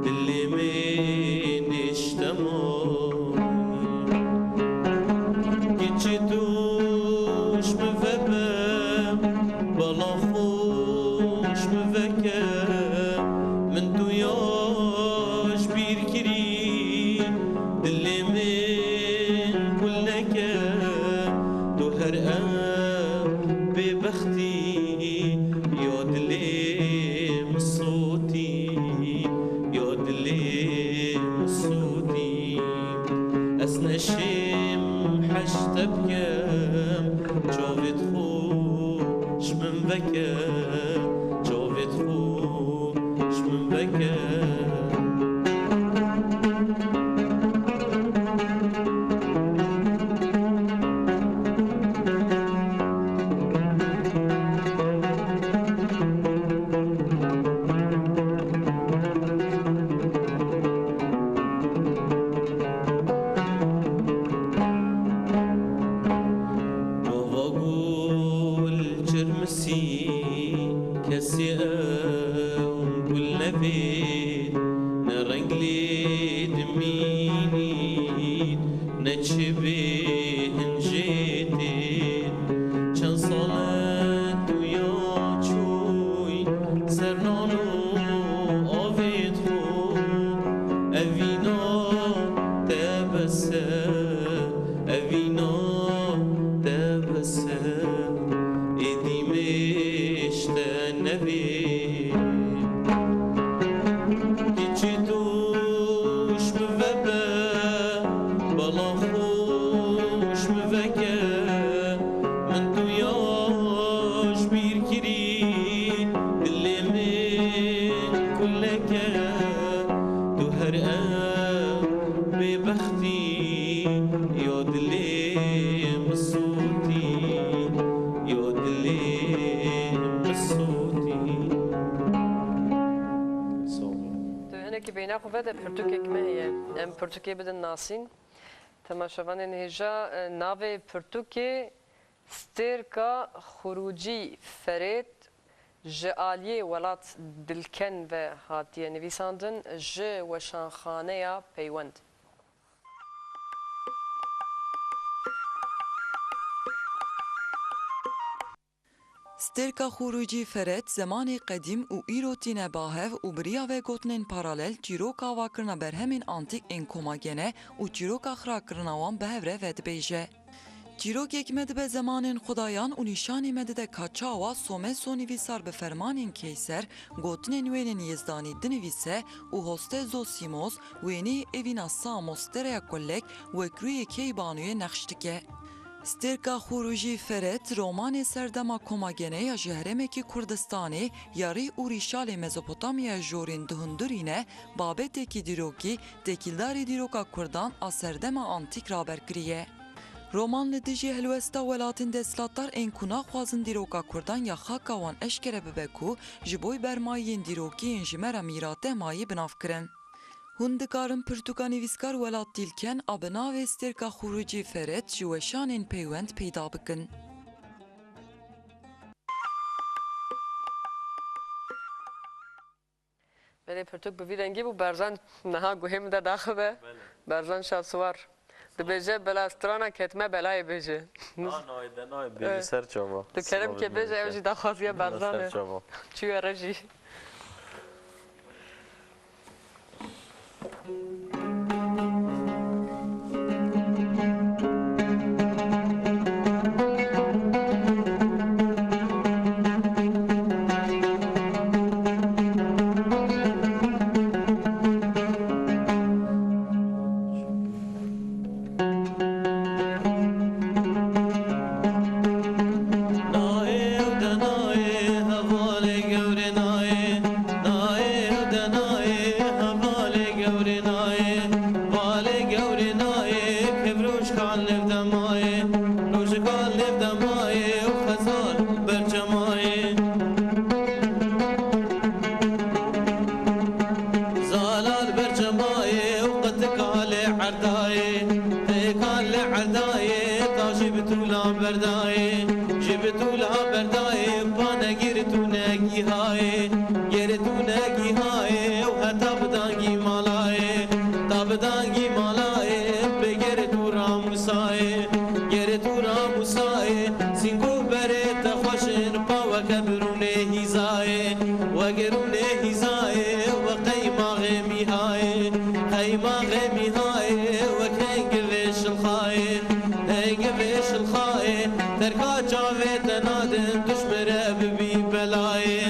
dilê min nêştema. Keçê tu ji min vebe, bala xwe ji min veke, min tu ya ji bîr kirî, dilê min kul neke, tu her ew bêbextî ya dilê min sotî, ya dilê min sotî. Ez neşêm heşte bikem, çavê xwe Ji min veke, çavê xwe ji min veke. Gava gul çirmisî, kesê ew gul nevê, ne reng lê dimînî, ne çi bê hincê tê. Çend sal e tu ya çûyî ser nan û avê xwe, evîna te bes e, evîna te bes e, êdî mêj te nevê. Kiçî tu ji min vebe, bela xwe ji min veke. Min tu ya ji bîr kirî, dilê min kulek e. Tu her ew bêbextî, ya dilê min sûtî, ya dilê min sûtî. Sağ ol. Tu hinekî beyna xwe vede, pirtûkek me heye. Em pirtûkê bidin nasîn. Temaşevanên hêja, e, navê pirtûkê Stêrka Xurûcî Ferêt ji aliyê Welat Dilken ve hatiye nivîsandin, ji Weşanxaneya Peywend. Stêrka Xurûcî Feret, zemanê qedîm û îro tîne bahev û bi riya vegotinên paralel çîroka avakirina berhemên antîk ên koma gene û çîroka xirakirina wan bi hev re vedibêje. Çîrokek me dibe zemanên xudayan û nîşanê me dide ka çawa Someso nivîsar bi fermanên keyser gotinên wênên yezdanî dinivîse û Hostê Zosimos wêneyê evîna Samos dereya Kolek wek rûyê keybanûyê nexş dike. Stêrka Xurûcî Feret, romanê serdema koma gene ya ji herêmekî Kurdistanê ya rî û rîşalê Mezopotamyaya jorîn dihundurîne, babetekî dîrokî têkildarî dîroka Kurdan a serdema antîk raber kiriye. Roman li dijî helwesta welatên desthilatdar ên ku naxwazin dîroka Kurdan ya xaka wan eşkere bibe ku ji bo bermayiyên dîrokî yên ji me re mîrate mayî bi nav kirin. Hûn dikarin pirtûka nivîskar Welat Dîlken a bi navê Stêrka Xurûcî Feret ji weşanên peywend peyda bikin. Belê, pirtûk bi vî rengî bû, Berzan niha guhê min de daxive. Belê. Berzan Şahsiwar. Dibêje, bila strana ketime belayê bêje. Na, nayê de nayê, bêje. Evet. Ser çava. Tu kerem ke bêje, ew jî daxwaziya Berzan e. Ser çava. Çûye re jî. Nayê ew de nayê, hevalê gewrê nayê. Nayê ew de nayê, hevalê gewrê nayê. Valê gewrê nayê, kev rojkan lêv de mayê. Rojkan lêv de mayê, û xezal berçemayê. Zalal berçemayê û qetika lê erdayê, qetika lê erdayê, ta jî bi tûla berdayê, jî bi tûla berdayê, pane gir tûne gîhayê, gir tûne gîhayê û heta bi dangî malayê, ta bi dangî malayê, bê gir tû ramûsayê, gir tû ramûsayê, sîngo berê te xweş in, pa weke birûnê hîzayê. Wek rûnê hîzayê, wek qeymaxê mîhayê, qeymaxê mîhayê, wek hengivê şilxayê, hengivê şilxayê, terka çavê te nadim, tu ji min re bibî belayê.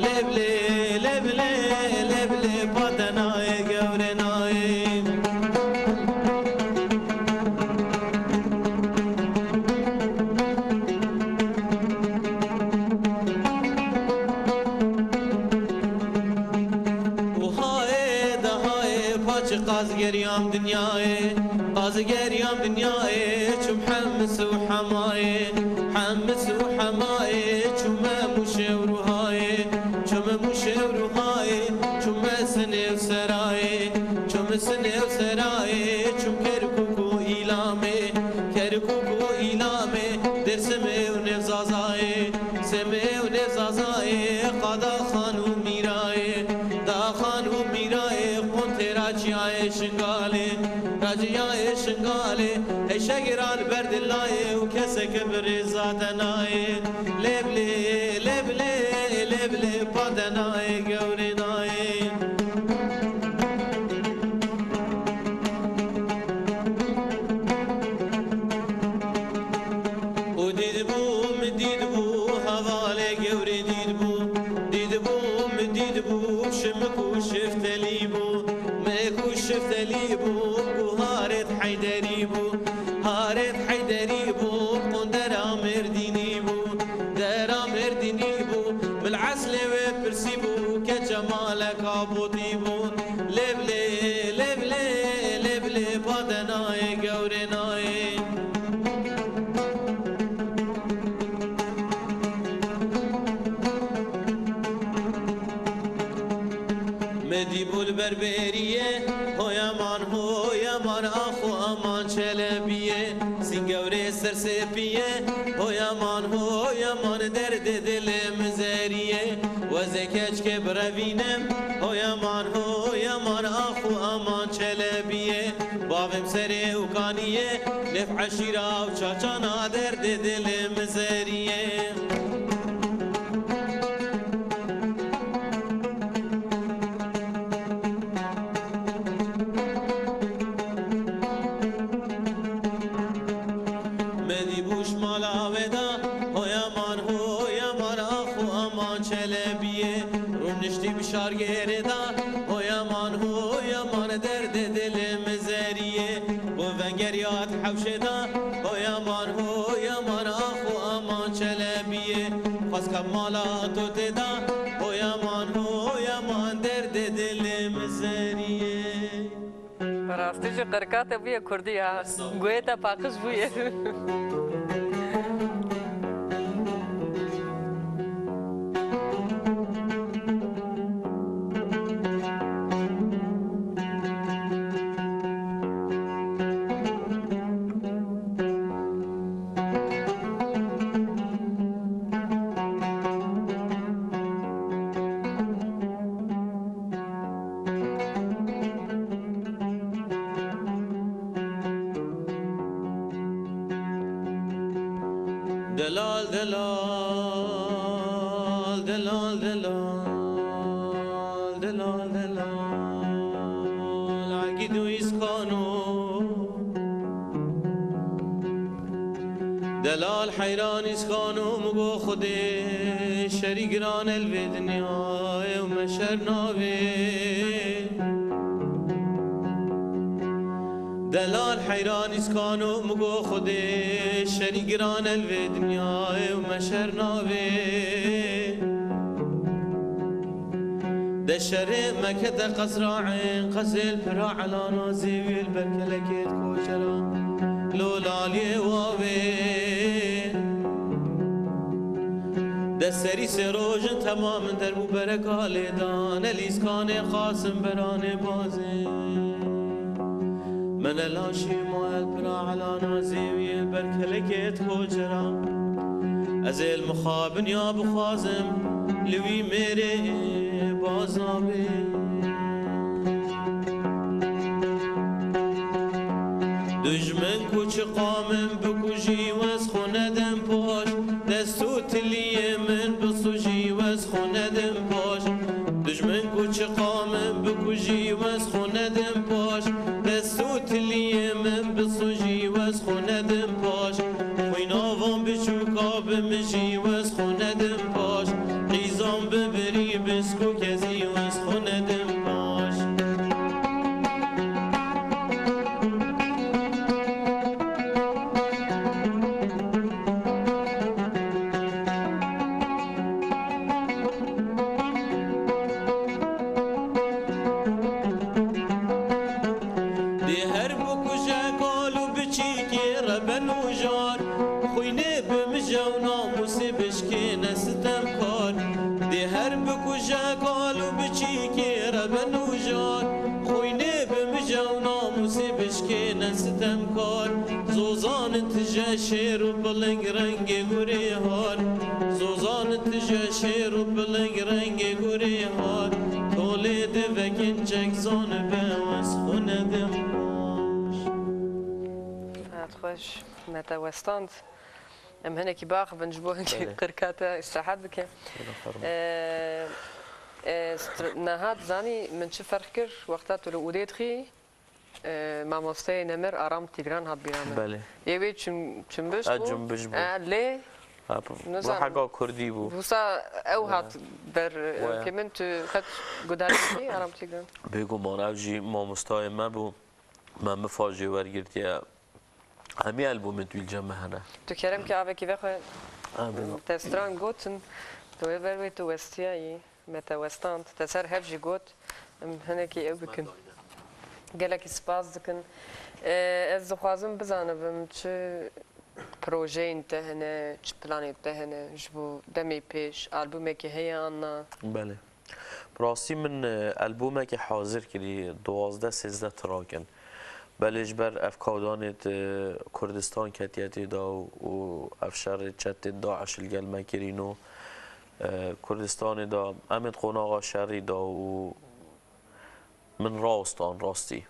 Lê bilê, lê bilê, lê bilê, pa te nayê gewrê nayê. Geriyam dinyayê, qazî geriyam dinyayê, çûm Hemis û Hemayê, Hemis û Hemayê, çûme Mûşê û Ruhayê, çûme Mûşê û Ruhayê, çûme Sinê û Serayê, çûme Sinê û Serayê, çûm Kerkûk û Îlamê, Kerkûk û Îlamê, Dêrsimê û Nêvzazayê, Semê û Nêvzazayê, Qadaxan û Mîrayê, Daxan û Mîrayê, Qontê Raciyayê Şingalê, Raciyayê Şingalê, Heyşegîra li ber dilayê û keseke bi rêza te nayê. Lêblê, lêblê, lêblê, pa te nayê, gewrê nayê. Û dîdbû, min dîdbû, hevalê gewrê dîdbû. Dîdbû, min dîdbû, şimik û şiftelî bû. Mik û şiftelî bû, ku harêt Heyderî bû. Harêt Heyderî bû, qundera Mêrdînî bû. Dera Mêrdînî bû, min li eslê wê pirsî bû, keça maleka botî bû. Lêblê, lêblê, lêblê, pa te nayê, gewrê nayê. Me dîbû li ber bêriyê, hoya man, hoya man, ax û aman çelebiyê. Sîngewrê sersêpiyê, hoya man, hoya man, derdê dilê min zeriyê. Wezê keçkê birevînim, hoya man, hoya man, ax û aman çelebiyê. Bavê min serê û kaniyê, nêv eşîra û çaçana, derdê dilê min zeriyê. Me dîbû ji mala wê de, hoya man, hoya man, ax û aman çelebiyê. Rûniştî bi şargêrê de, hoya man, hoya man, derdê dilê min zeriyê. Bo vengeriya di hewşê de, hoya man, hoya man, ax û aman çelebiyê. Xwezka mala to tê de, hoya man, hoya man, derdê dilê min zeriyê. Rastî jî qirika te bûye kurdî ya. Guhê te paqij bûye. Delal, delal, delal, delal, delal, delal, Egîd û Îskano. Delal heyran Îskano, min got Xwedê şerî giran el vê dinyayê û me şer navê. Delal heyran Îskano, min got Xwedê şerî giran el vê dinyayê û me şer navê. De şerê me kete qesra eyn, qesê li pira elana zêwî li ber kelekê di koçera. Lo laliyê wavê. De serî sê rojin temam in derm û bereka lê dan, el Îskanê Qasim beranê bazê. Me ne laşî ma el pira elana zêwî li ber kelekê di koçera. Ez ê li mixabin ya bixwazim li wî mêrê bazabê. Dujmin ku çiqa min bikujî, wez xwe nedim paş. Dest û tiliyê min bisujî, wez xwe nedim paş. Dujmin ku çiqa min bikujî, wez xwe nedim paş. Dest û tiliyê min bisujî, wez xwe nedim paş. Xwîna van biçûka bimijî, wez xwe nedim paş. Qîzan bibirî, bisk û kezî, wez xwe nedim paş. Nujar, xwînê bi mije û namûsê bişkêne sitemkar. Dê her bikuje kal û biçîkê rebe nujar. Xwînê bi mije û namûsê bişkêne sitemkar. Zozan tije şêr û piling rengê gurê har. Zozan tije şêr û piling rengê gurê har. Tolê divekin çek zanibe wes xwe nedim baş. Hat xweş. Me te westand. Em hinekî biaxivin ji bo hinkî Belê. Qirka te îstirahat bike. Buyurun, fermo. Ee, e, str- niha dizanî min çi ferq kir wexta tu li Ûdê dixî, e, mamosteyê nemir Aram Tîgran hat bîra min. Belê. Ê wê çim-, çimbiş A, bû. Cumbiş bû. E, lê Ha, bu, bu nizanim. Heka Kurdî bû. Wisa ew Ya. Hat ber Waya. Ke min tu xet gudarî Aram Tîgran. Bêguman ev jî mamostayê me bû. Me mifa jê wergirtiye. Hemî albûmên Dûlce me hene. Tu kerem ke avekî vexwe. Ha, bêguman. Te stran gotin, tu wê ber wê tu westiyayî, me te westand, te ser hev jî got, em hinekî ew bikin. Gelekî spas dikin. E, ez dixwazim bizanibim çi projeyên te hene, çi planê te hene ji bo demê pêş, albûmekê heye an na? Belê. Bi rastî min, e, albûmekê hazir kirî, duwazdeh sêzdeh trak in. Belê ji ber ev kawdanê di Kurdistan ketiye tê de û, û ev şerê çetên DAIŞ li gel me kirîn û, e, Kurdistanê de em ê di qonaxa şerî de û min rawestan rastî.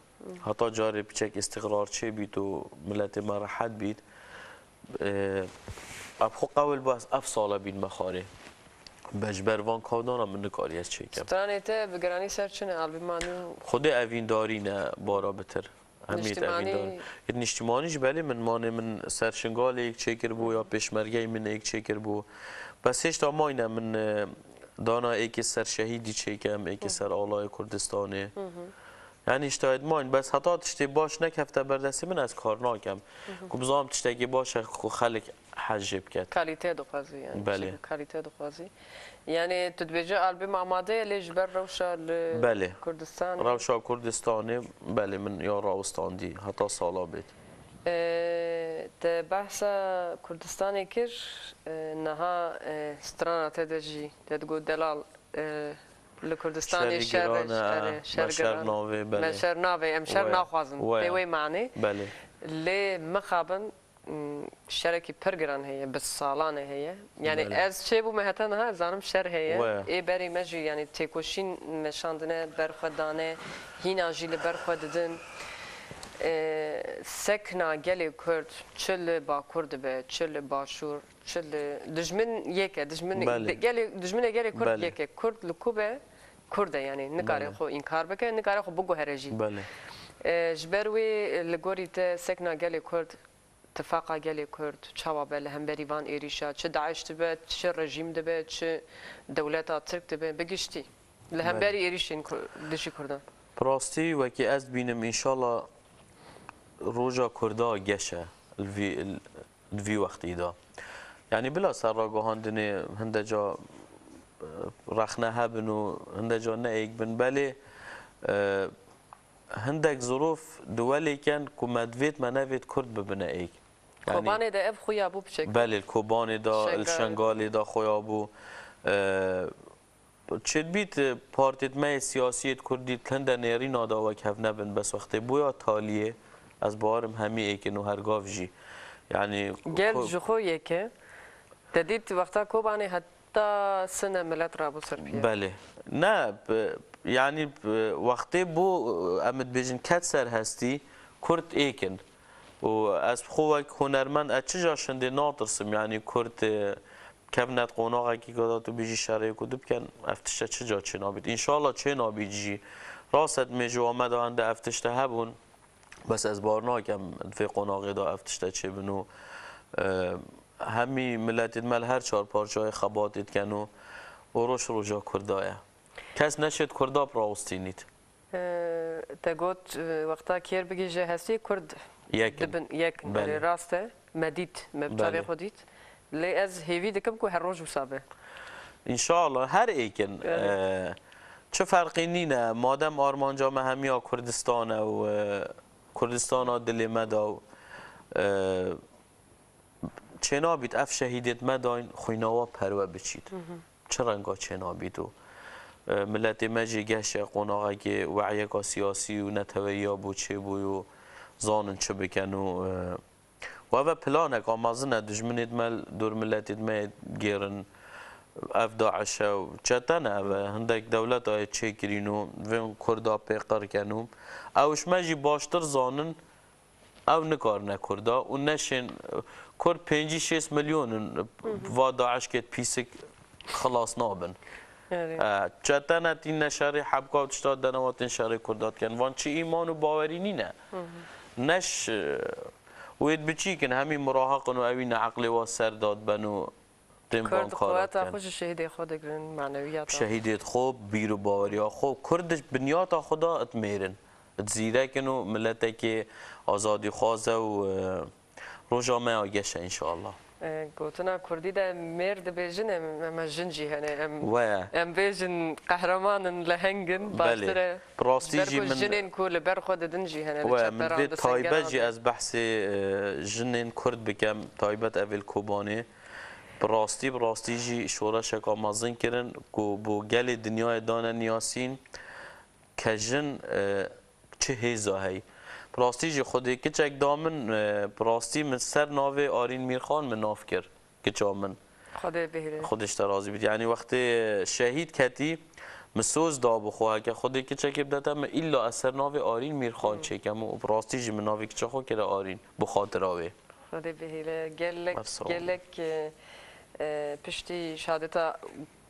Heta carê piçek îstîqrar çêbît û miletê me rehet bît. Ev xwe qewil bû ez ev sala bînme xwarê. Be ji ber van kawdana min nikarî ez çêkim. Stranê te bi giranî ser çi ne? Albûma nû? Xwedê evîndarî ne bara bitir. Hemî Niştimanî? Evîndar. Yê niştimanî jî belê min manê min ser Şingalê yek çêkiribû ya pêşmergeyê min yek çêkiribû. Bes hêşta mayne min, e, dana êkê ser şehîdî çêkem, êkê ser alayê Kurdistanê. Yani işte edmayın, bes heta tiştê baş nekefte ber destê min ez kar nakem. Ku bizanam tiştekî baş e ku xelk hez jê biket. Kalîte dixwazî yani. Belê. Şey, kalîte dixwazî. Yani tu dibêje albûm amade ye lê ji ber rewşa li Belê. Kurdistanê. Rewşa Kurdistanê, belê min ya rawistandî heta sala bêt. Ee, te behsa Kurdistanê kir, e, niha, e, strana te de jî te digot delal, e, li Kurdistanê Şerî şer, giran e, şer, e, şer me şer giran. Navê, belê. Me şer navê, em şer Waya. Naxwazin. Waya. Tê wê manê. Belê. Lê mixabin, m, şerekî pir giran heye, bi salan e heye. Yani Belê. Ez çêbûme heta niha, ez zanim şer heye. Waya. Ê berê me jî, yani têkoşîn meşandine, berxwe dane, hîna jî li berxwe didin. E, sekna gelê Kurd, çi li Bakur dibe, çi li Başûr, Çi li, dijmin yek e, dijmin Belê. Gelê, dijminê gelê Kurd Belê. Yek e. Kurd li ku be, Kurd e, yani nikare Belê. Xwe înkar bike, nikare xwe biguhere jî. Belê. E, ji ber wê, e, li gorî te sekna gelê Kurd, tifaqa gelê Kurd, çawa be li hemberî van êrîşa, çi DAIŞ dibe, çi rejîm dibe, çi dewleta Tirk dibe, bi giştî. Li Belê. Hemberî êrîşên Kur-, dijî Kurdan. Bi rastî wekî ez dibînim, înşallah roja Kurda geş e li vî, li vî wextî de. Yanî bila ser ragihandinê hinde ca, e, rexne hebin û hinde ca ne êk bin. Belê, e, hindek zirûf di welêken ku me divêt me nevêt Kurd bibine êk. Yanî Kobanê de ev xuya bû piçek. Belê, li Kobanê de, li Şengalê. Şengalê de xuya bû. E, Çêdibît, e, partêt me yê siyasî yêt Kurdî di hinde nêrîna de wek hev nebin, bes wextê bûya taliyê, ez bawerim hemî êk in û her gav jî. Yanî Gel ko- ji xwe yek e. Te dît wexta Kobanê heta sine milet rabû ser piye. Belê. Ne, bi- yanî bi- wextê bû, e, em dibêjin ket ser hestî, Kurd êk in. Û ez bi xwe wek hunermend ez çi ca şindê natirsim, yanî Kurd, e, kevnet qonaxekî ku da tu bêjî şerê ku dibikin, ev tişte çi ca çênabît? Înşallah çênabît jî. Rast e, mêjûa me de hende ev tişte hebûn, bes ez bawer nakem di vê qonaxê de ev tişte çêbin û, e, hemî miletêt me li her çar parçayê xebatê dikin û, û roj roja Kurda ye. Kes neşêt Kurda bi rawistînît. Ee, te got, e, wexta kêr bigihîje hestî, Kurd Yek in. Dibin yek in. Belê. Belê, rast e. Me dît, me bi çavê Belê. Xwe dît. Lê ez hêvî dikim ku her roj wisa be. Înşallah, her êk in. Belê. Ee, çi ferqî nîne, madem armanca me hemiya Kurdistan e û, e, Kurdistana dilê me de û, e, Çênabît ev şehîdêt me dayîn xwîna wa perwe biçît. Çi renga çênabît û, e, miletê me jî geşe qonaxekê weyeka siyasî û neteweyî ya bo çêbûyî û zanin çi bikin û, e, û ev e planeka mezin e, dijminêt me li dor miletêt me yê gêrin, ev DAIŞ e û çete ne ev e, hindek dewleta yê çêkirîn û vên Kurda pê qir ken û ew ji me jî baştir zanin, ew nikarine Kurda û neşên Kurd pêncî şêst milyon in, va DAIŞkêt pîsik xilas nabin. Erê. E, çete ne tîne şerê hebka û tişta dene wa tên şerê Kurda dikin. Van çi îman û bawerî nîne. Neş, e, wêt biçîk in, hemî murahiq in û ewî ne eqlê wa ser dadben û tên Kurd bankara qeweta dikin. Xwe ji şehîdê xwe digirin, manewiyata. Şehîdêt xwe, bîr û baweriya xwe. Kurd di binyata xwe de dimêrin. Di zîrek in û miletekê azadîxwaz e û, e, roja me ya geş e înşallah. E, gotina kurdî de mêr dibêjin, em, em jin jî hene. Em, We. Em bêjin qehreman in, leheng in, Belê. Baştir e. Bi rastî Ji ber jî ku min jinên ku li ber xwe didin jî hene, li We, min çeperan, vê di taybet sengeran jî de. Ez behsê, e, jinên kurd bikem, taybet ev ê li Kobanê. Bi rastî, bi rastî jî şoreşeka mezin kirin ku bo gelê dinyayê dane niyasîn. Ke jin, e, çi hêza heyî. Bi rastî jî Xwedê kiçek da min, e, bi rastî min ser navê Arîn Mîrxan min nav kir, kiça min. Xwedê bihîre. Xwedê ji te razî bît. Yanî wextê şehîd ketî, min soz da bi xwe, heke Xwedê kiçekê bidete min, îlla ez ser navê Arîn Mîrxan Hmm. çêkem û bi rastî jî min navê kiça xwe kire Arîn, bi xatira wê. Xwedê bihîle. Gelek, Ev sağ ol. Gelek, e, e, piştî şehadeta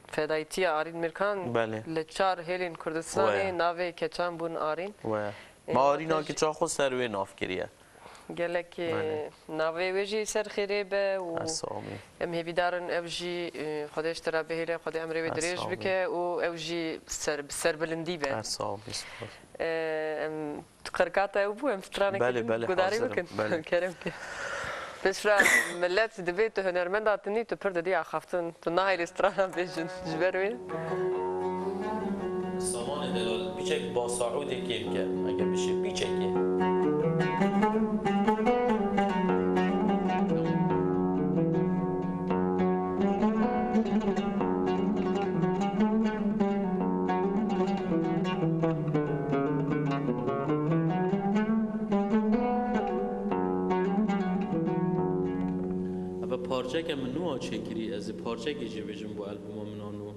fedayîtiya Arîn Mîrkan Belê. Li çar hêlên Kurdistanê We. Navê keçan bûn Arîn. We. E, Me Arîna wate jî kiça xwe ser wê nav kiriye. Gelek, e, Belê. Navê wê jî ser xêrê be û Ev sağ ol. Em hêvîdar in ew jî, e, Xwedê ji te re bihêle, Xwedê emrê wê Ev dirêj sağ ol. Bike û ew jî ser, bi serbilindî be. Ev sağ ol. E, em Tu qirka te ew bû, em stranekê Belê, din belê, gudarî hazir im, bikin. Belê. Kerem ke. Piştre millet dibê tu hunermenda tinî, tu pir didî axaftin. Tu nahêlî strana bêjin. Ji ber wê. Samanê delal, piçek ba Saûdê kêm ke, eke bişê piçekê. Eve parçeke min nû a çêkirî, ez ê parçekê jê bêjim bo albûma min a nû.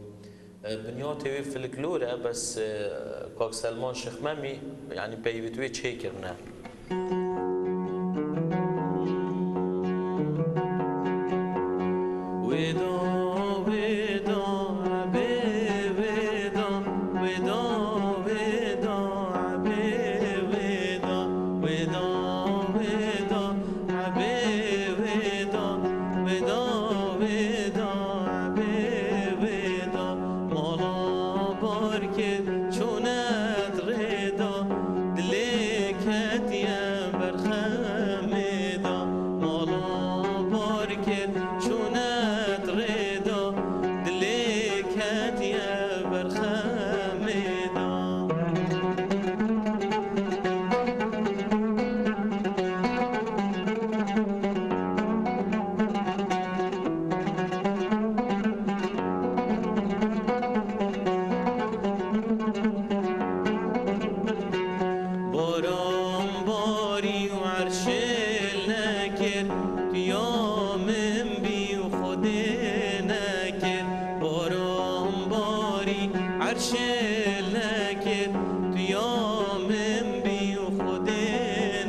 E, binyatê wê filiklor e, bes, e, Kak Selman Şixmemî, yanî peyvêt wê çêkirine. Wêda, wêda, ebê wêda, wêda, wêda, ebê wêda, wêda, wêda, ebê wêda, wêda, wêda, ebê wêda. Mala bar kir, çûnet rê da, dilê ketiye ber xemê da. Mala bar kir, çûnet rê da, dilê ketiye ber xemê da. Baran barî û erşê nekir, tu ya min bî û Xwedê nekir. Baran barî erşê nekir, tu ya min bî û Xwedê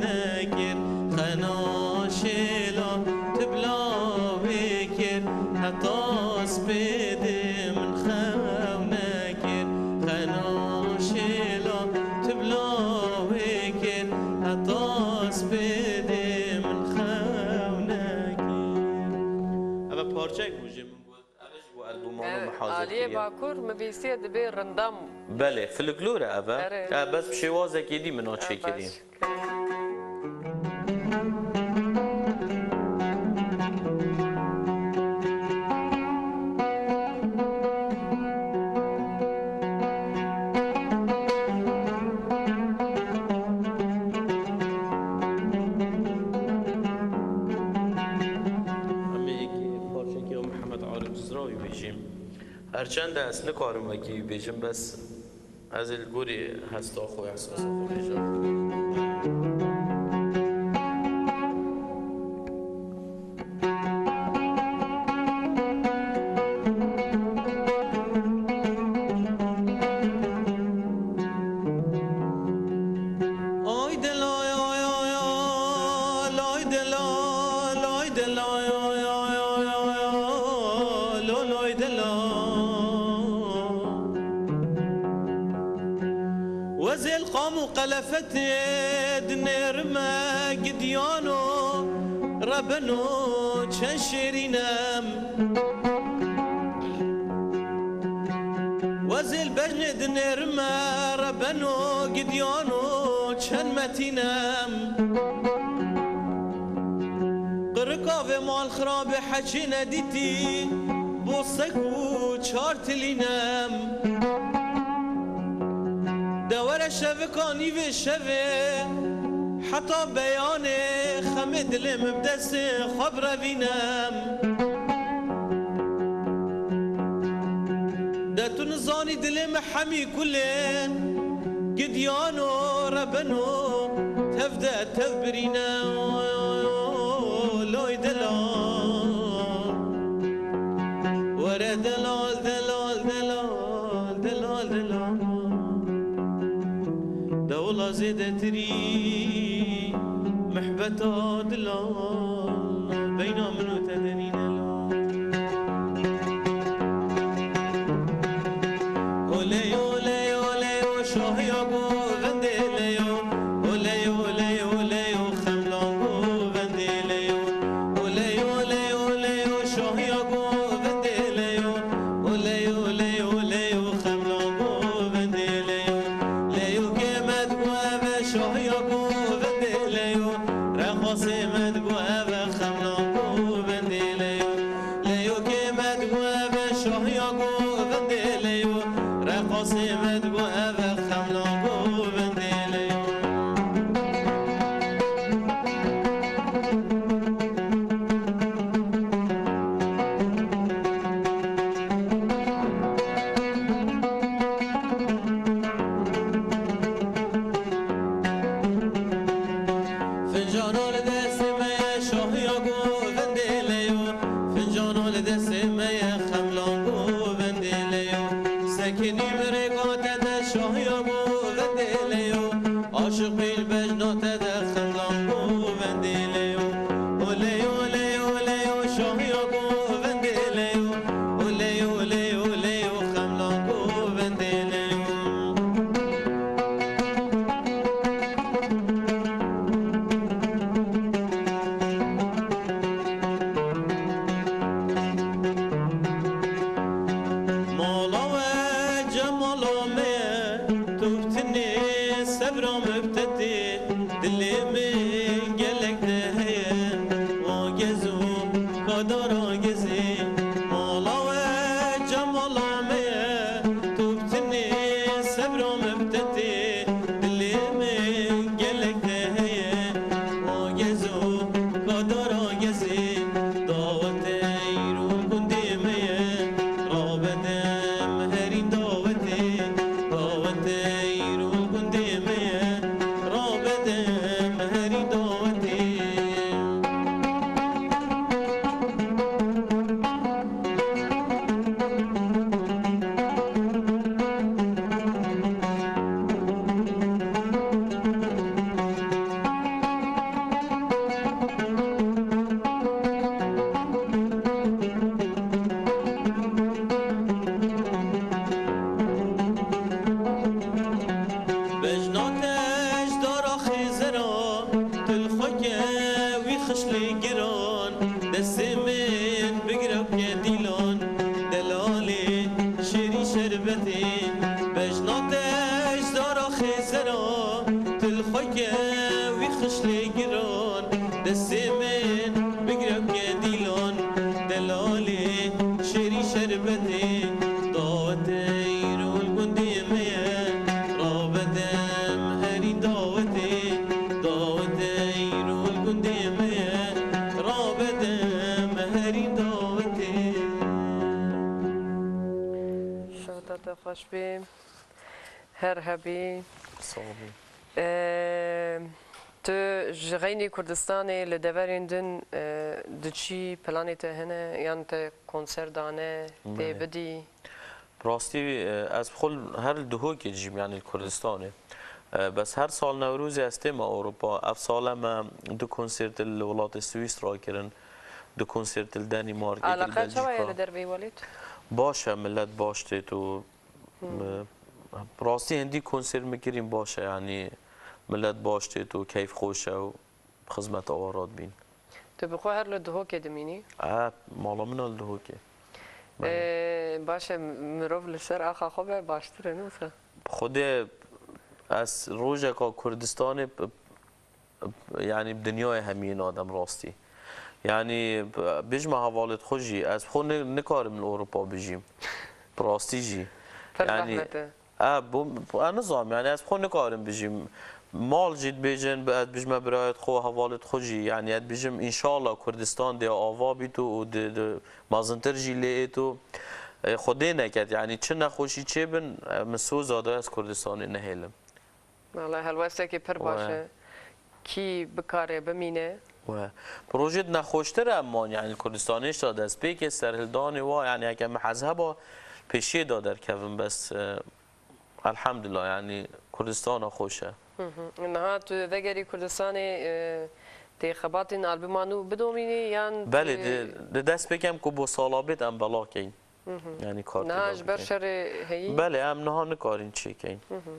nekir. Xena şêla tu bila wê kir, heta spêdê min xew nekir. Xena şêla tu bila wê kir, heta spêdê min xew nekir. Eve parçek bû jê min got, eve ji bo albûma nû min hazir kiriye. Aliyê Bakur min bîstiye dibê rindam. Belê, filiklor e eve. Erê. E, bes bi şêwazekê dî min a çêkiriye. Baş. Em ê Bêjîm. Her çend ez nikarim wekî bêjim, bes ez ê li gorî hesta xwe, ehsasa xwe bêjim. Ay delay, ay, ay, ay, lay delay, lay delay, ay, ay, ay, ay, ay, lo, lay delay. Wezêl qam û qelefetê dinêrime gidiyano, rebeno çend şêrînem. Wezêl bejnê dinêrime rebeno gidiyano çend metînem. Qirika vê mal xirabê heçê nedîtî, bo sek û çar tilînem. De were şevika nîvê şevê, heta beyanê xemê dilê min bi destê xwe birevînem. De tu nizanî dilê min hemî kulê, gidiyano rebeno, tev de tev birîne, loy delal. Were delal, delal, delal, delal, delal. De wela zêdetirî mihbeta dilal, beyna min û te derîne lal. Oley, oley, oley, o şahiya govendê leyo. Oley, oley, oley, o xemlan govendê leyo. Oley, oley, oley, o şahiya govendê leyo. Oley, oley, oley, o xemlan govendê leyo. Leyo ke me digo eve şahiya govendê leyo. Reqasê me digo eve xemlan govendê leyo. Leyo ke me digo eve şahiya govendê leyo. Reqasê me digo eve xemlan govendê leyo. Fincana li destê me ye şahiya govendê leyo. Fincana li destê me ye xemlan govendê leyo. Sekinî min rêka te de şahiya govendê leyo. Aşiqî li bejna te de xemlan govendê leyo. Oley, oley, oley, o şahiya govendê leyo. Oley, oley, oley, o xemlan govendê leyo. Mala we cemala me, tu bi tinê sebra me bi te tê. Dilê min gelek te heye, wa gez û kadara gezê. Mala we cemala me ye, tu bi tinê sebra me bi te tê. Dilê min gelek te heye, wa gez û kadara gezê. Dawetê îro gundê me ye, rabedem herî dawetê. Dawetê îro gundê me ye, rabedem herî dawetê. Bejna te ji dara xêzera, tu li xwe ke wî xişlê giran, destê min bigire ke dîlan, delalê şêrî şerbetê. Bejna te ji dara xêzera, tu li xwe ke wî xişlê giran, destê min bigire ke dîlan, delalê şêrî şerbetê. Dawetê îro li gundê me ye, rabedem herî dawetê. Dawetê îro li gundê me ye, rabedem herî dawetê. Xweş bî. Her hebî. Sağ olun. Ee, tu ji xeynî Kurdistanê li deverên din, e, diçî, planê te hene, yan te konser dane, tê Belê. bidî? Bi rastî, e, ez bi xwe her li Duhokê dijîm, yani li Kurdistanê. E, bes her sal Newrozê ez tême Ewropa. Ev sale me du konsertê li welatê Swîsra kirin, du konsertê li Denîmarkê, Eleqe çawa ye Belçîka. li derveyî welêt? Baş e, millet baş têt û Hmm. Bi rastî hindî konser min kirîn baş e, yanî millet baş têt û keyf xweş e û bi xizmeta wan re dibîn. Tu bi xwe her li Duhokê dimînî? E, mala min a li Duhokê. Belê. Ee, baş e, mirov li ser axa xwe be baştir e, ne wisa? Xwedê ez rojeka Kurdistanê bi, Yanî bi dinyayê hemiyê nadem rastî. Yanî, b-, bijme hevalêt xwe jî, ez xwe ni-, nikarim li Ewropa bijîm. Bi rastî jî. Pir Yanî, zehmet e. E, bu, bu, e, nizam, yanî ez xwe nikarim bijîm. Mal jî dibêjin, bi-, ez bijme birayêt xwe, hevalêt xwe jî. Yanî ez bijim, înşallah Kurdistan dê ava bît û, û di, di, mezintir jî lê êt û, e, Xwedê neket. Yanî çi nexweşî çêbin, e, min soza da ez Kurdistanê nehêlim. Wala helwestekî pir baş We. e. Kî bikare bimîne. We. Projê di nexweştir e, em man, yani li Kurdistanê işte destpêkê serhildanê wa, yani heke min hez heba pêşiyê da derkevim, bes, e, elhamdulillah, yani Kurdistana xweş e. Hı hı. Niha tu vegerî Kurdistanê, e, tê xebatên albuma nû bidomînî yan Belê, tu di, di destpêkê em ku bo salabêt em bela keyin. Hı hı. Yani kar Niha têda ji ber bikin. şerê heyî? Belê, em niha nikarin çêkeyin. Hı hı.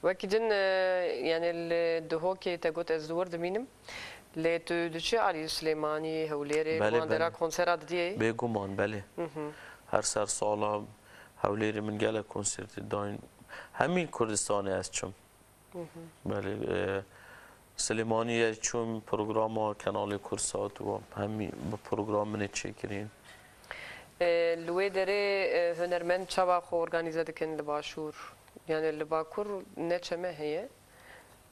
Wekî din, e, yani li Duhokê te got ez li wir dimînim. Lê tu diçî alî Silêmanî, Hewlêrê, li Belê, wan dera belê. konsera didiyê? Bêguman, belê. Hı hı. Her ser sala Hewlêrê min gelek konsertê dayîn. Hemî Kurdistanê ez çim. Hı hı. Belê, e, Silêmaniyê çûm programa Kenalê Kursat û hemî bi program min ê çêkirîn. E, li wê derê, e, hunermend çawa xwe organîze dikin li Başûr? Yani li Bakur ne çeme heye?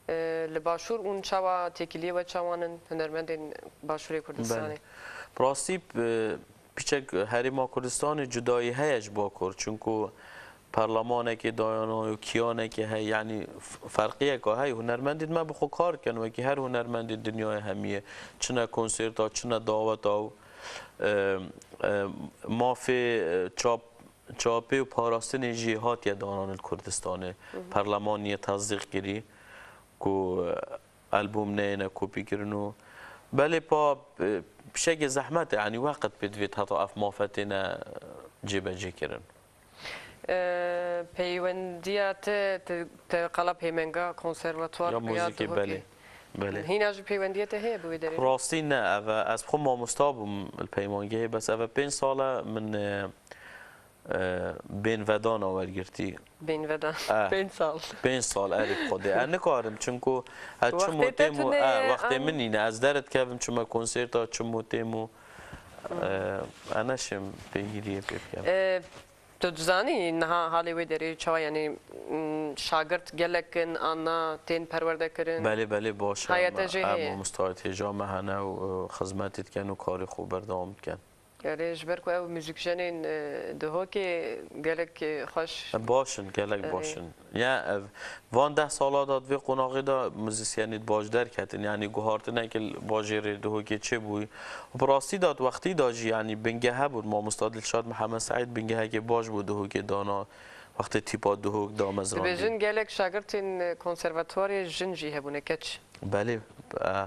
E, li Başûr ûn çawa têkiliyê we çawan in hunermendên Başûrê Kurdistanê? Belê. Bi rastî, e, piçek Herêma Kurdistanê cudayî heye ji Bakur. Çunku perlemanekê dayana û kiyanekê heye, yanî f-, ferqiyeka heye. Hunermendên me bi xwe kar dikin, wekî her hunermendê dinyayê hemiyê. Çi ne konserta, çi ne daweta û, e, e, mafê, e, çap çapê û parastinê jî hatiye danan li Kurdistanê. Hı hı. Perlemaniyê tesdîq kirî ku, e, albûm neyêne kopî kirin û belê pa, e, pişekê zehmet e, yanî weqt pê divêt heta ev mafetêne cêbecê kirin. E, peywendiya te, te, te qala peymenga konservatuar Ya ya muzîkê, Duhokê. belê. Belê. Hîna jî peywendiya te heye bi wê derê? Rastî ne, ev e, ez xwe mamosta bûm li peymangehê, bes ev e pênc sal e min, e, e, bên vedana wergirtî. Bên vedan. E. Pênc sal. Pênc sal, erê bi Xwedê. E, nikarim, çunku e, çim û Wextê te têm û, tune e, ye, wextê an- min nîne. Ez derdikevim, çime konserta, çim û têm û, Hmm. e, e, neşim pêgiriyê pê bikem. E, tu dizanî niha halê wê derê çawa, yanî, m, şagirt gelek in, an na tên perwerde kirin? Belê, belê, baş e. Haya te Me, jê e, heye? Mamostayê têja me hene û, e, xizmetê dikin û karê xwe berdewam dikin. Erê, ji ber ku ew muzîkjenên, e, Duhokê gelek, e, xweş. E, baş in, gelek Erê. baş in. Ya, ev, van deh sala de di vê qonaxê de muzîsyenê di baş derketin. Yanî guhartinekê li bajêrê Duhokê çêbûyî. Û bi rastî de di wextî de jî, yanî bingeh hebûn. Mamosta Dilşad Mihemed Seîd bingehekê baş bû Duhokê dana. Wextê tîpa Duhok damezrandî. Dibêjin gelek şagirtên konservatuwarê jin jî hebûne, keç. Belê, e,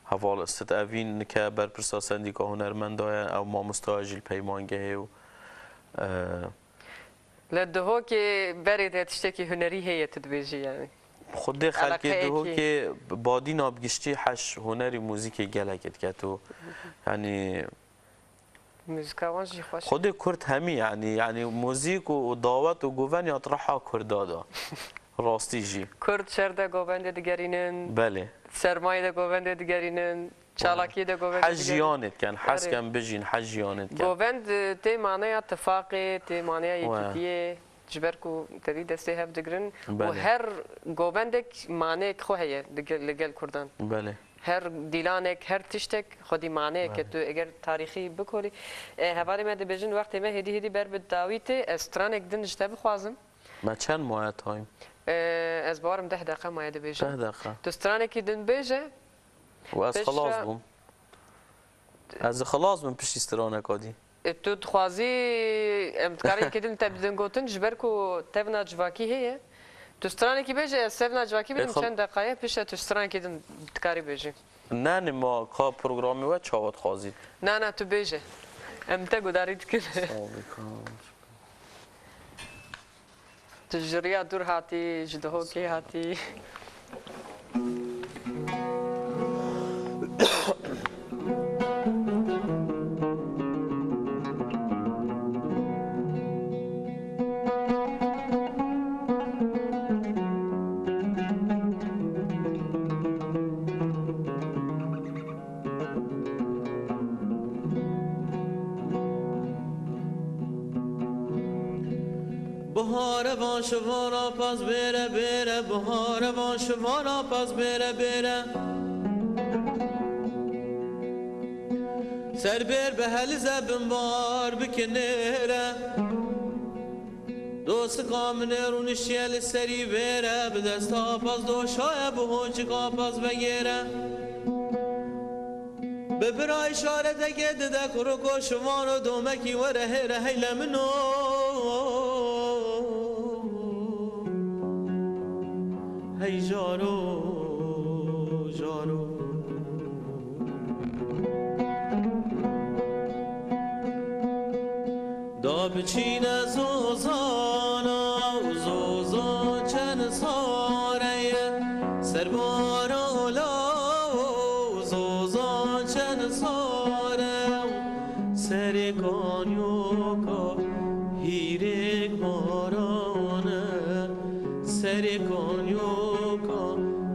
heval Sit Evîn nike berpirsa Sendîka Hunermenda ye, ew mamosta ye jî li peymangehê û, e, Li Duhokê berê de tiştekî hunerî heye, tu dibêjî, yanî? Xwedê xelkê Eleqeyekî. Duhokê badîna bi giştî heş hunerî muzîkê gelekê diket û, yanî, Muzîka wan jî xweş e. Xwedê Kurd hemî, yanî, yanî muzîk û, û dawet û govend ya di reha Kurda de. Rastî jî. Kurd şer de govendê digerînin. Belê. Sermayê de govendê digerînin. Çalakiyê de govendê Hez digerînin. jiyanê dikin, hez Erê. ken bijîn, hez jiyanê dikin. Govend, e, tê maneya tifaqê, tê maneya We. yekîtiyê. Ji ber ku tevî destê hev digirin û Belê. her govendek maneyek xwe heye li gel, li gel Kurdan. Belê. Her dîlanek, her tiştek xwedî maneyeke Belê. Tu eger tarîxî bikolî. E, hevalê me dibêjin, wextê me hêdî hêdî ber bi dawî tê, ez stranek din ji te bixwazim. Me çend maye tayîm? E, ez bawerim deh deqe maye dibêjin. Deh deqe. Tu stranekî din bêje. Û ez piştre xilas bûm. Ez xilas bim piştî straneka dî. E, tu dixwazî em dikarin yekê din te bidin gotin, ji ber ku tevna civakî heye. Tu stranekî bêje, ez tevna civakî Ê, bidim, xal- çend deqaye piştre tu stranekî din dikarî bêjî. Ne, nima ka programê we çawa dixwazî? Na, na, tu bêje. Em te gudarî dikin. Sağ ol, kal. Tu ji riya dûr hatî, ji Dihokê hatî. Bihare van şivana pas bêre bêre, bihare van şivana pas bêre bêre. Ser bêr bihelize bin bar bikinêre. Dostika min ê rûniştiye li serî vêre, bi desta pas doşaye, bi honcika pas vegêre. Bi bira îşareteke dide kuriko şivan û domekî were hêre heyle min o. Hey jaro, jaro. Da biçîne zozana û zozan çend sare ye, serbara ola û zozan çend sare, serê kanyoka hîrêk barane, serê kanyoka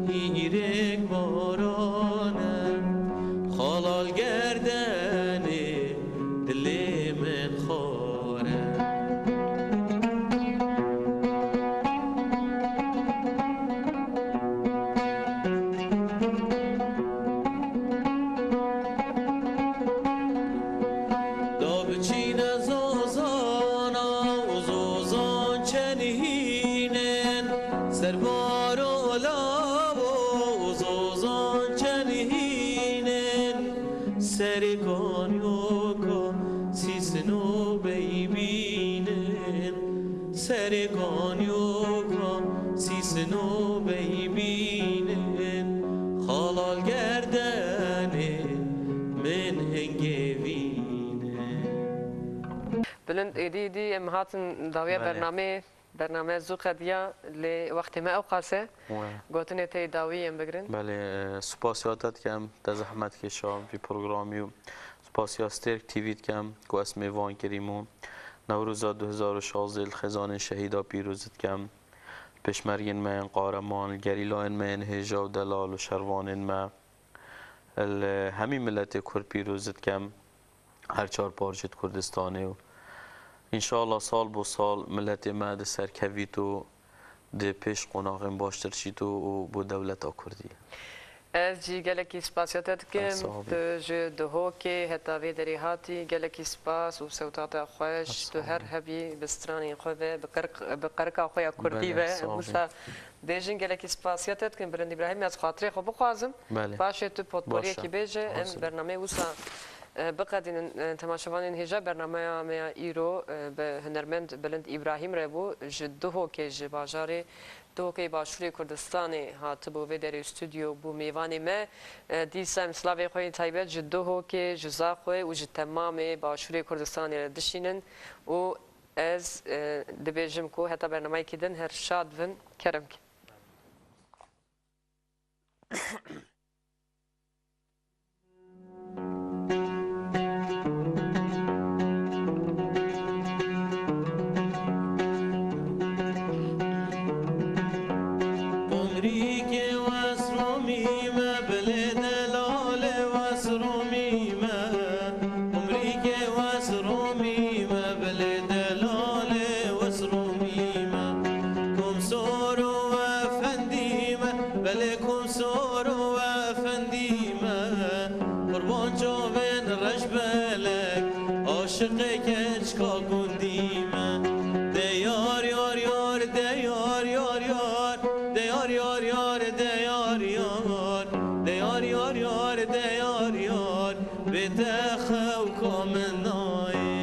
hîrêk barane, xalal gerdenê dilê min xare. Da biçîne zozana û zozan çend hînên, serbara olav û zozan çend hînên, serê kanyoka sîsino beybînin, serê kanyoka sîsino beybînin, xalal gerdenê min hingê vînin. Bilind, êdî êdî em hatin dawiya Belê. bernameyê. Bername zû qediya, lê wextê me ewqas e. We. Gotinê te yê dawî em bigirin. Belê, e, spasiya te dikem, te zehmet kêşa vî programî û spasiya Stêrk T V dikem ku ez mêvan kirîm û Newroza du hezar û şazdeh li xêzanên şehîda pîroz dikem. Pêşmergên me yên qareman, gerîlayên me yên hêja û delal û şervanên me, li hemî miletê Kurd pîroz dikem. Her çar parçeyê Kurdistanê û înşallah sal bo sal miletê me di serkevît û di pêş qonaxên baştir çît û, û bo dewleta Kurdî. Ez jî gelekî spasiya te dikim. Ez sağ bî. Tu ji Duhokê heta vê derê hatî, gelekî spas û sewta te xweş. Ez sağ bî. Tu her hebî bi stranên xwe ve, bi qirq-, bi qirika xwe ya Kurdî Belê, ve. sağ bî. Wisa Bêjin gelekî spasiya te dikin, Bilind Îbrahîm, ez xatirê xwe bixwazim. Belê. Paşê tu potporiyekî Baş e. bêje, em Hazir. bernameyê wisa, e, biqedînin, e, temaşevanên hêja bernameya me ya îro, e, bi hunermend Bilind Îbrahîm re bû, ji Duhokê, ji bajarê Duhokê Başûrê Kurdistanê hatibû vê derê stûdyo bû mêvanê me. E, dîsa em slavê xwe yên taybet ji Duhokê, ji Zaxoyê û ji temamê Başûrê Kurdistanê re dişînin û Ez, e, dibêjim ku heta bernameyekî din her şad bin. Kerem kin. Umrîkê wes romî me, bilê delalê wes romî me. Umrîkê wes romî me, belê delalê wes romî me. Komsor û efendî me, belê komsor û Felek, aşiqê keçka gundî me. De yar, yar, yar, de yar, yar, yar. De yar, yar, yar, de yar, yar. De yar, yar, yar, de yar, yar. Bê te xewka min nayê.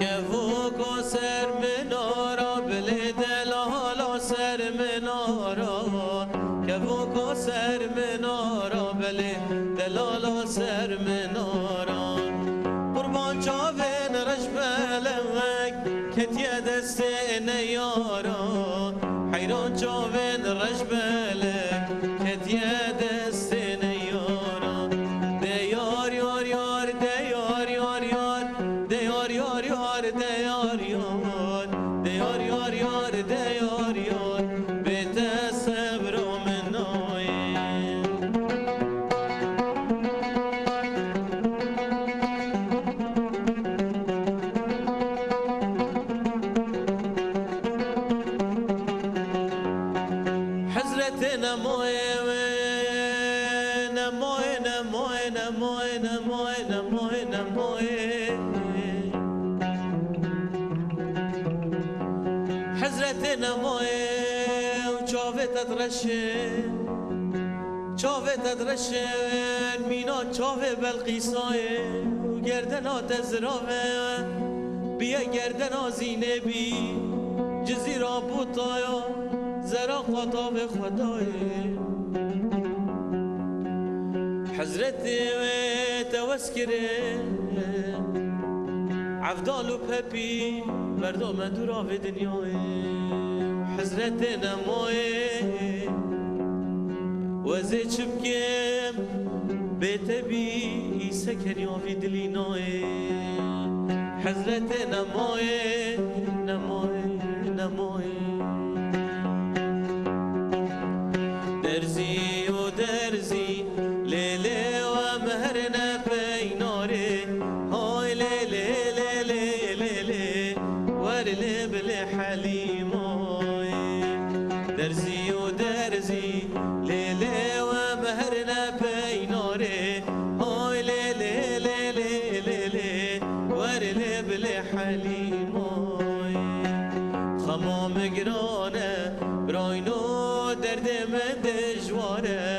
Kevoka ser min ara, belê delala ser min ara. Kevoka ser min ara, belê delala ser min ara. Qurban çavên reş belewek ketiye destê neyara. Heyran çavên reş belek ketiye destê neyara. De yar, yar, yar, de yar, yar, yar. De yar, yar, yar, de yar, yar. De yar, yar, yar, de yar, yar. Bê te sebra min nayê. Hezretê nemoyê wê, nemoyê, nemoyê, nemoyê, nemoyê, nemoyê, nemoyê. Hezretê nemoyê û çavê te direşê. Çavê te direşin mîna çavê Belqîsayê û gerdena te zirave biye gerdena Zînebî, Cizîra bûtaya zera qatavê Xwedayê. Hezretê wê te wes kirin, Evdal û Pepî berda me dûra vê dinyayê. Hezretê nemayê, wezê çi bikim, bê te bî îse kenya vî dilî nayê. Hezretê nemayê, nemayê, nemayê. Derzî û derzî, lê lê we mehrine peynarê. Hay lê lê, lê lê, lê lê, wer lê bilê Helîmayê. Derzî û derzî, lê lê we mehrine peynarê. Hay lê lê, lê lê, lê lê, wer lê bilê Helîmayê. Xema min giran e, birayno derdê min dijwar e.